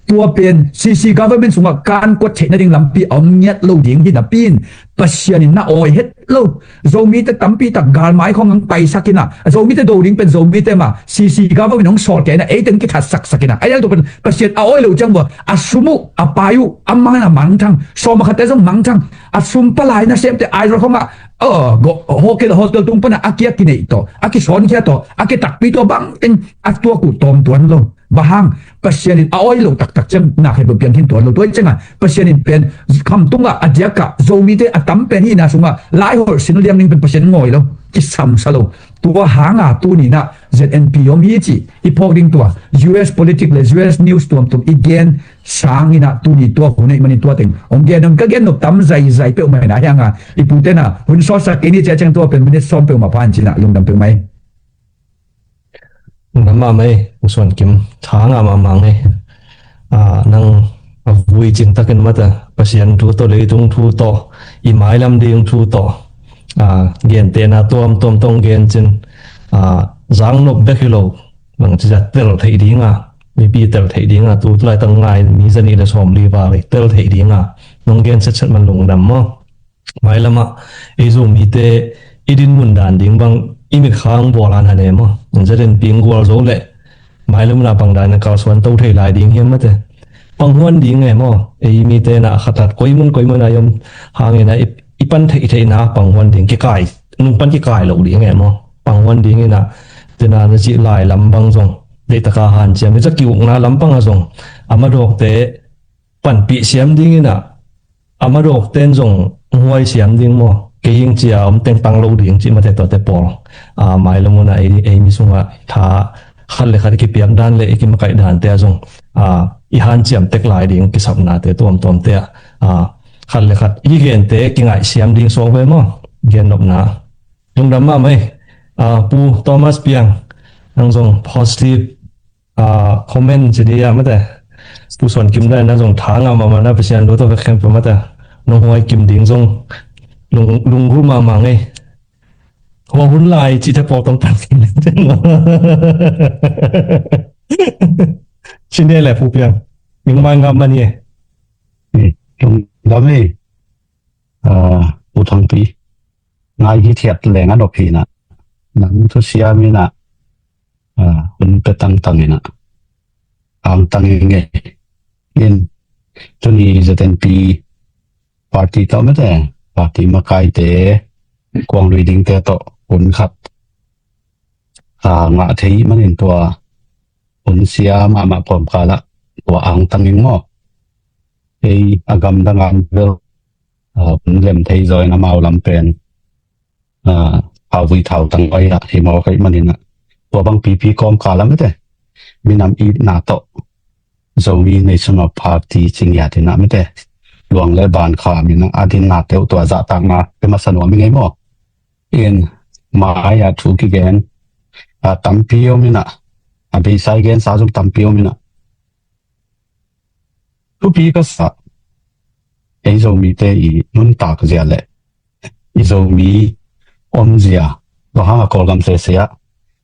Tua pen C C government sungah kan kuat theih nading lampi a om ngiat lo ding hi napi in Pasian in na awi het lo. Zomite tampi tak galmai khong ang paisak in a, Zomite do ding pen Zomite mah C C government hong sawl kei in a, eite hong kithatsaksak in a, a yang tua pen Pasian a awi lo ciang bua, a sum uh a pai uh a mang in a mangthang, sawm a khatte zong mangthang, a sum palai nasemte Aizawl khong ah, uh, hotel, hotel tung pan a, a kia kineih tawh, a kisawngkhia tawh, a kitakpi tawh bang teng a tuak uh tawm tuan lo. Bang hang, Pasian in a awi lo taktak ciang na khe piang khin tuan lo. Tua hi ciangah Pasian in pen kham tungah a diakah Zomite a tam pen hihna sungah lai holh sin liang ding pen Pasian in ngawi lo, kisamsa lo. Tua hanga tuninah Z N P om hi cih i phawk ding tua U S politic le U S news tuamtuam i gen sanginah tuni tua hun ahih manin tua teng hong gen om ka gen nop tam zaizai peuhmah inah hianga i pute na hun sawtsak kei ni ciah ciang tua pen minute sawm peuhmah phan cinah lungdam peuhmah hi. Lungdam mahmah ei, Pu Suan Kim, tha ngah mahmah ngei. Ah, nang a vui cin takin mata, Pasian thu tawh, leitung thu tawh, i mailam ding thu tawh, ah, gentehna tuamtuam tawh gen cin, ah, zangnop bek hi lo, bangci zat tel theih dinga, mipi tel theih dinga, tu tulai tang ngai mi zanih le sawmli val tel theih dinga nong gen setset man lungdam maw? Mailamah ei Zomite i dinmun dan ding bang i mitkhang bual han han e maw? Zaden ping gual zo leh mailamah bang dan a kalsuan to thei lai ding hiam mate? Panghuan ding e maw? Ei mite na a khatat koimun koimun a i om hangin a i, i pan theih theihna panghuan ding kikai, nung pan kikai lo ding e maw? Panghuan ding inah tena na cih lai lam bang zong deihtaka hanciam i cak ki ukna lampang a zong a madawkte panpih siam ding inah a madawk ten zong huai siam ding maw? Kei hing cia om teng pang lo ding cih mate tuate pawl. A, mailam hunah ei, ei mi sungah tha khat le khat i kipiak dan le i kimakaih dante ah zong, a, i hanciam tek lai ding kisapnate tuamtuamte ah, a, khat le khat i kigente kingaih siam ding suak ve maw? Gennopna. Lungdam mahmah ei. A, Pu Thomas Piang, nang zong positive a, comment ci dia mate. Pu Suan Kim dai na zong tha ngah mahmah na Pasian lo tawh vek khempeuh mate. Nong huai kim ding zong lung, lunggu mahmah ngei. Hua hun lai cite pawl tong tan. Ci ne le Pu Piang. Ming mai ngam mani e. Lungdam ei. A, Pu Thangpi. Ngai hi thiat leng a nop hi na. Nang thusiam inah, a, hun pe tangtang inah angtang i ngei in tuni Z N P party tawh mate, party makaite, kuang lui dingte tawh hun khat, a, ngah thei manin tua hun sia mahmah pawmkal ah tua angtang in maw? Ei a gamdang a bel, a, hun lem thei zaw in amau lam pen, a, a vui thau tang oi ah hi maw kaih manin ah. Tua bang pipi kawmkal ah mate minam itna tawh Zomi National Party ci ngiat inah mate luang le ban kham inah a dinna teuh tua zahtakna pe masa nuam i ngei maw? In mai ah thu kigen, a, tampi om inah, a, beisa i gensa zong tampi om inah. Thupi ka sa, ei Zomite i nuntak zia le i Zomi om zia, va hang a Kawlgam sese ah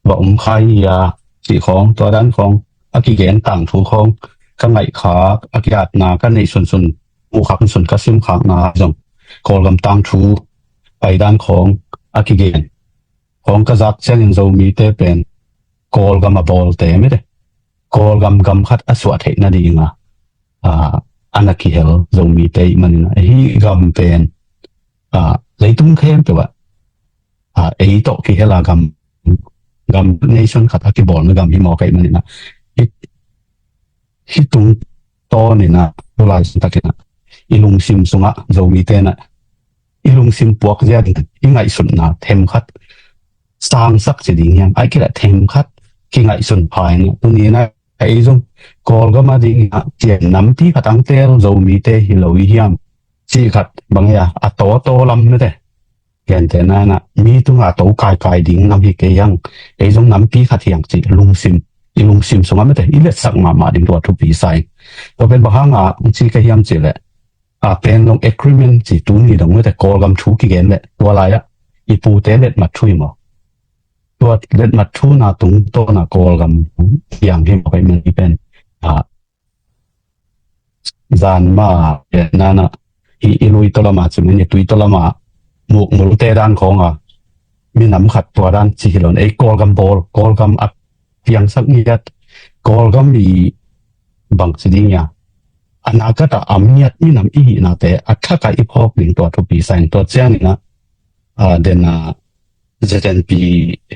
va om khai hi a cih khawng, tua dan khawng a kigen tangthu khawng ka ngaih khak, a kiatna ka neih sunsun, muh khak sunsun ka sim khakna zong Kawlgam tangthu paidan khawng a kigen khawng ka zak ciangin Zomite pen Kawlgam a bawlte mite Kawlgam gam khat a suah theih nadinga a, a na kihel Zomite ih maninah hih gam pen a, leitung khempeuh ah a, ei tawh kihela gam, gam nation khat a kibawlna gam hi mawk aih maninah hih, hih tungtawninah tulai suntakinah i lungsim sungah Zomitenah i lungsim puak ziakin i ngaihsutna themkhat sangsak ci ding hiam, ai kila themkhat kingaihsun phaina tuninah ei zong Kawlgam a dingah cian nampi khat angtel Zomite hi lo i hiam ci khat bang ia a tawtaw lam nate. Gentehna inah mi tunga to kaikai ding nam hi kei hiang, ei zong nampi khat hiang ci lungsim, i lungsim sungah mate i letsak mahmah ding tua thupi sa ing. Tua pen bang hanga ci ka hiam ci leh a pen long agreement ci tuni dong mate Kawlgam thu kigen leh tua lai-ah i pute letmat thu hi maw? Tua letmat thuna tungtawna Kawlgam hiang hi maw kai mani pen a zan ma nana i, i lui tawlama ci mani tui tawlama mukmulte dan khawnga minam khat tua dan ci hi lo in ei Kawlgam bawl Kawlgam a piangsak ngiat Kawlgam i bang ci ding ia a nakatah a miat minam i hihnate a thakah i phawk ding tua thupi sa ing tua cianginah a dena Z N P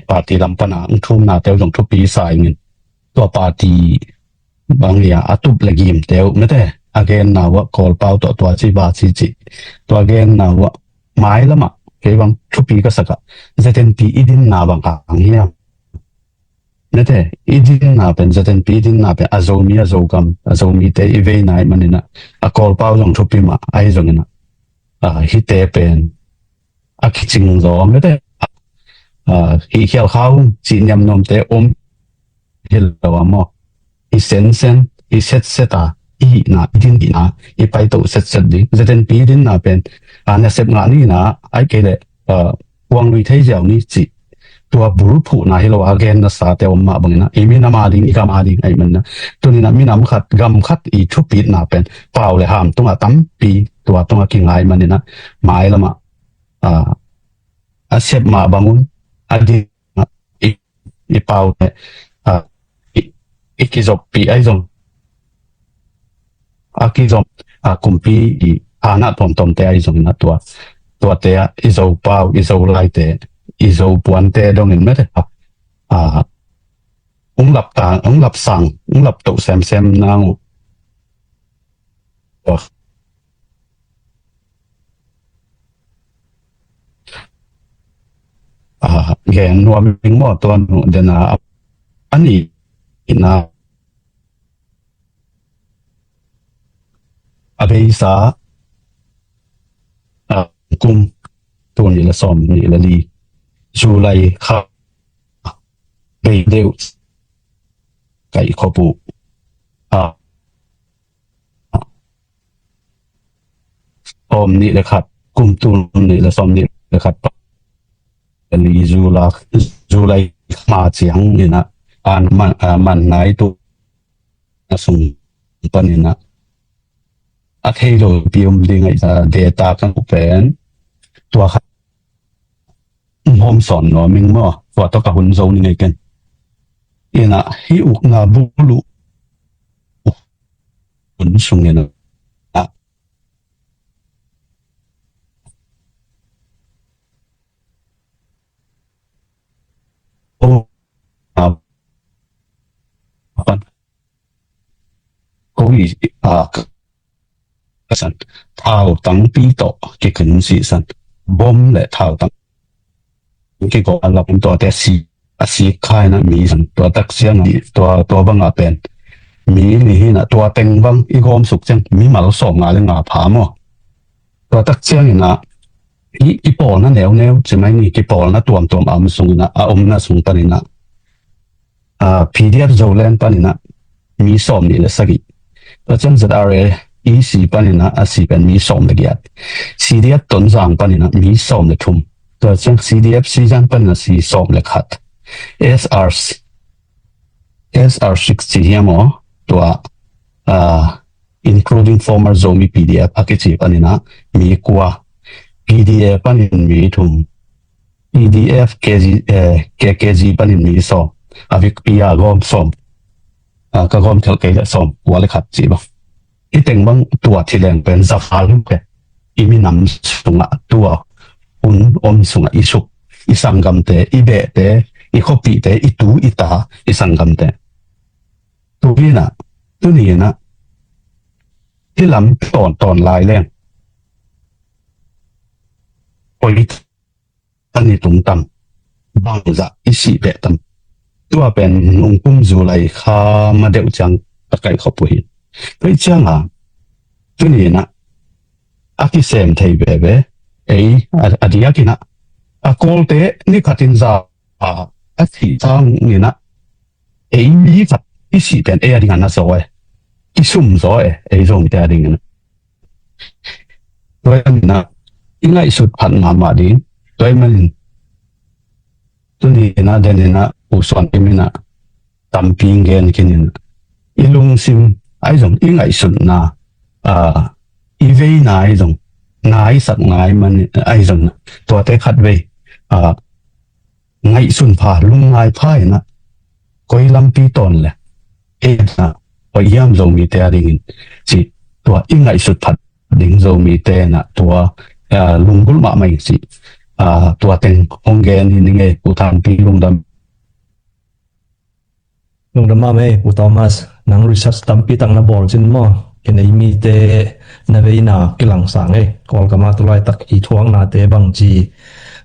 party lam pana ang thumna teu zong thupi sa ingin tua party bang ia a tup le gim teu mate a genna uah Kawlpau tawh tua ci ba ci ci tua genna uah mai lamah kei bang thupi ka sakah Z N P i dinna bang hang hiam? Mate i dinna pen Z N P i dinna pen a Zomi a Zogam a Zomite i veina ih maninah a Kawlpau zong thupi mah ahi zonginah a hite pen a kicing zaw mate a hih khial khau cih niamnuamte om hi lo a maw? I sensen i setset a i hihna i din hihna i paito setset ding Z N P i dinna pen a nasep ngah ni na ai kei leh a kuang lui thei ziau ni cih tua bulphuhna hi lo a gen nasate om mah bangin a i minam a ding i gam a ding ahi manin a tunin a minam khat gam khat i thupitna pen pau le ham tungah tampi tua tungah kingai manin a mai lamah a a sep mah bangun a ding i, i pau le a i, i kizoppih ahi zong a kizom a kumpi i hana tuamtuamte ahi zongin a tua tuate a i zo pau i zo laite i zo puante dongin mete a a ung lap ta ung lap sang ung lap toh semsem nang uh a gen nuam ing maw tua nu dena a ni ina a beisa a kum tul nih le sawm nih le li July kha bei deuh kaih khop uh a sawm nih le khat kum tul nih le sawm nih le khat pa li July July ma ciang ina an man a man nai tu a sung panin a a thei lo pi um ding a data kan pen tua kha hom sawn nuam ing maw tua tawh ka hun zo ni ngei ken ina hi ukna bulu hun sung ina a o a pan ko i a ka san thau tangpi tawh kikin si san bom le thau tang kiko a lak tawh te si a sik khaina mi san tua tak siang tua tua banga pen mi li hina tua teng bang i gawm suk ciang mi mal sawm nga le nga pha maw tua tak ciang ina i, i pawlna neuneu ci mai ni kipawlna tuamtuam a om sung ina a omna sung pan ina a P D F Zoland pan ina mi sawm nih le sagih tua ciang Z R A E C pan ina a si pen mi sawm le giat C D F Tonzang pan ina mi sawm le thum tua ciang C D F Sizang pan ina si sawm le khat S R C S R six ci hiam aw, tua, ah, including former Zomi P D F a kici panin ah mi kua, P D A panin mi thum, P D F K G, eh, K K G panin mi sawm, a vekpi a gawm sawm, ah, ka gawm khelh kei le sawm kua le khat ci bang. Hih teng bang tua thileng pen za val hi pen. I minam sungah tua hun om sungah i suk, i sanggamte, i behte, i khuapihte, i tu i ta, i sanggamte. Tuni in ah, tuni in ah, hih lam tawntawn lai leng, koi a ni tung tam, bangzah i sih beh tam. Tua pen nung kum July kha ma deuh ciang ka kaih khop uh hi. Tua ciang a, tuni in ah, a kisem thei veve, ei, a, a diakin ah, a Kawlte ni khatin za a, a sih sangin ah, ei mi khat i sih pen ei a ding a na zaw e, i sum zaw e, ei Zomite a dingin ah. Tua ahih manin ah, i ngaihsut phat mahmah ding, tua ahih manin, tuni in ah, den in ah, Pu Suan Kim in ah, tampi gen khin in ah, i lungsim ahi zong, i ngaihsutna, ah, i veina ahi zong, naisak ngai man ahi zong, tuate khat vei, ah, ngaihsun pha, lungngai pha in ah, koi lampi tawn le, ei in ah, koi hiam Zomite a dingin, ci, tua i ngaihsut phat ding Zomite in ah, tua, ah, lunggulh mahmah in ci, ah, tua teng hong gen hi ning ei, Pu Thanpi lungdam. Lungdam mahmah ei, Pu Thomas, nang research tampi tak na bawl cin maw? Ken ei mite na veina kilang sang ei, Kawlgam ah tu laitak i thuaknate bangci,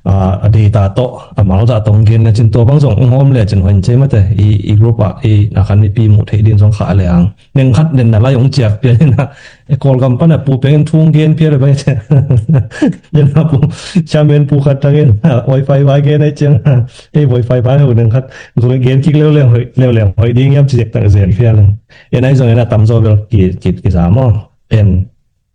ah, a data tawh, a malzah tawh hong gen na cin tua bang zong hong hawm le cin hoih in ci mate, i, i group ah, i na khan mipi muh theih ding zong khah le ang. Neng khat den na lai hong ciak pian in ah, e Kawlgam pan a pu peng in thu hong gen pian le bang in ci. Yen a pu, chairman pu khat tang in, wifi vai gen ai ciang, ei wifi vai ho neng khat, zong gen kik leuleu hoih, leuleu hoih ding hiam ci zek tak zen pian le. En ai zong en a tamzaw bel ki, ki, kiza maw. En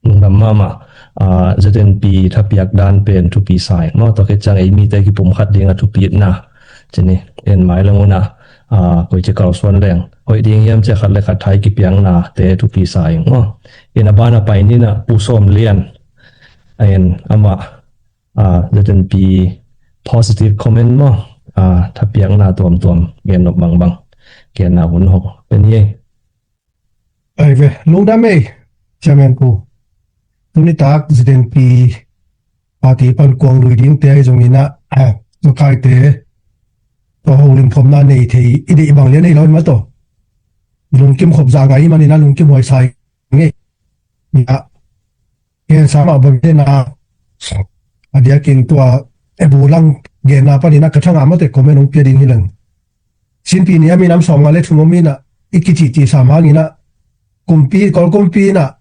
lungdam mahmah, ah, Z N P thapiak dan pen thupi sa ing maw, tua khit ciang ei mite kipumkhat ding a thupitna. Cini, en mailam un ah, ah, koici kalsuan leng hoih ding hiam ci a khat le khat thai kipiaknate thupi sa ing maw. En a ban a pai ni in ah Pu Sawm Lian, en amah, ah, Z N P positive comment maw, ah, thapiakna tuamtuam gen nop bangbang, genna hun hong pe ni ei. Ai ve, lungdam ei, Chairman Pu. Tuni tak Z N P party pan kuang lui dingte ahi zongin ah, ah, makaite tawh holim khopna nei thei, i deih bang lian ei lo in mah tawh. Lungkim khop zah ngai i manin ah lungkim huai sa ing ei. Ni ah, Ken sa mah bang hi na, a diakin tua, e bu lang genna panin ah ka thangah mate comment hong pia ding hi leng. Sinpi ni a minam sawmnga le thum om in ah, i kicihcih sam hangin ah, kumpi, Kawl kumpi in ah,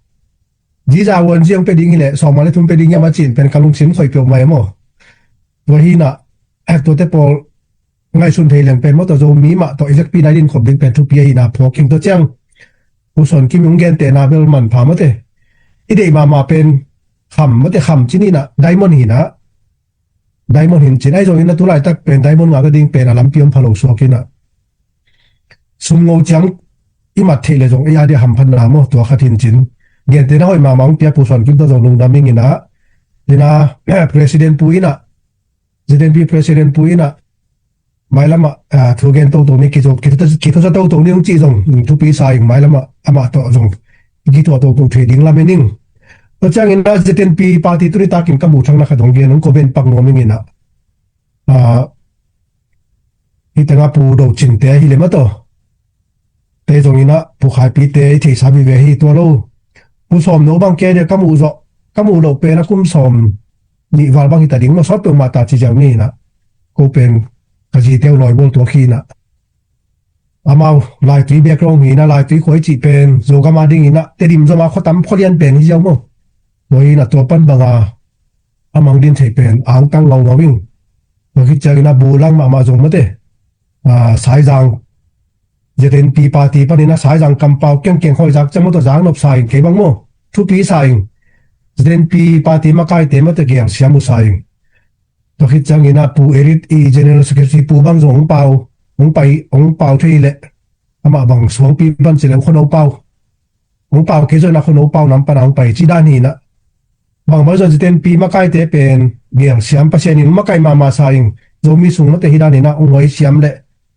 ziza huan ziang pia ding hi leh, sawmnga le thum pia ding hiam a cin pen ka lungsim khoih peuhmah e maw. Tua hi in ah, eh, tuate pawl ngaihsun thei leng pen maw, tua Zomi mah tawh i vekpi nai din khop ding pen thupi ahi na phawk ing tua ciang. Pu Suan Kim hong gentehna bel manpha mate. I deih mahmah pen kham mate, kham cin in ah, diamond hi in ah. Diamond hin cin ahi zongin ah tu laitak pen diamond ngah nading pen a lampi om pha lo suak in ah. Sum ngo ciang i mat theih le zong ei a dia hamphatna maw, tua khat hin cin. Gentehna hoih mahmah hong pia Pu Suan Kim tawh zong lungdam ing in ah. Ina, eh, President Pu in ah, Z N P President Pu in ah, mailam ah, ah, thu gen toto ni, kithu-, kithu-, kithusa toto ni hong cih zong, thupi sa ing, mailam ah, amah tawh zong kithuah toto thei ding lamen ing. Tua ciangin ah Z N P party tuni takin ka muh thakna khat hong gen, hong comment pak nuam ing in ah. Ah, hih tengah Pu Do Cin te hi lem a tawh. Te zongin ah Pu Khai Pi te i theihsa vive hi tua lo. Pu Sawm No bang ke dia ka muh zawh, ka muh loh pen a kum sawm nih val bang hi ta ding maw, sawt peuhmah ta ci ziau ni in ah. Ko pen ka zi teu lawi bawl tuak hi in ah. Amau Laitui background hi in ah, Laitui khua i cih pen Zogam a dingin ah Tedim zom a khua tam khua lian pen hi ziau maw. Tua hi in ah tua pan bang a a mang din thei pen a hong tang ngaungau ing. Tua khit ciangin ah bu lang mahmah zong mate. Ah, Saizang Z N P party panin ah Saizang kampau kengkeng hoih zak ciang maw, tua zak nop sa ing, kei bang maw. Thupi sa ing. Z N P party makaite mate gel siam uh sa ing. Tua khit ciangin ah Pu Erit i General Secretary Pu bang zong hong pau, hong pai, hong pau thei leh. Amah bang suangpi pan ci leng khuano pau, hong pau kei zong a khuano pau nam pan a hong pai ci dan hi na. Bang bang zong zitenpi makaite pen gel siam, Pasian in makai mahmah sa ing. Zomi sung mate hi dan hi na, hong huai siam le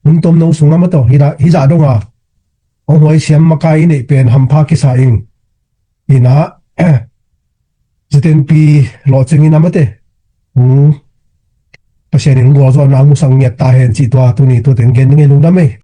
hun tomno sung a mate hi zah dong a hong huai siam makai i neih pen hampha kisa ing. Hi na, zitenpi lawhcing in a mate hong, Pasian in hong gualzawhna hong musak ngiat ta hen cih tua tuni tua teng gen ding ei, lungdam ei.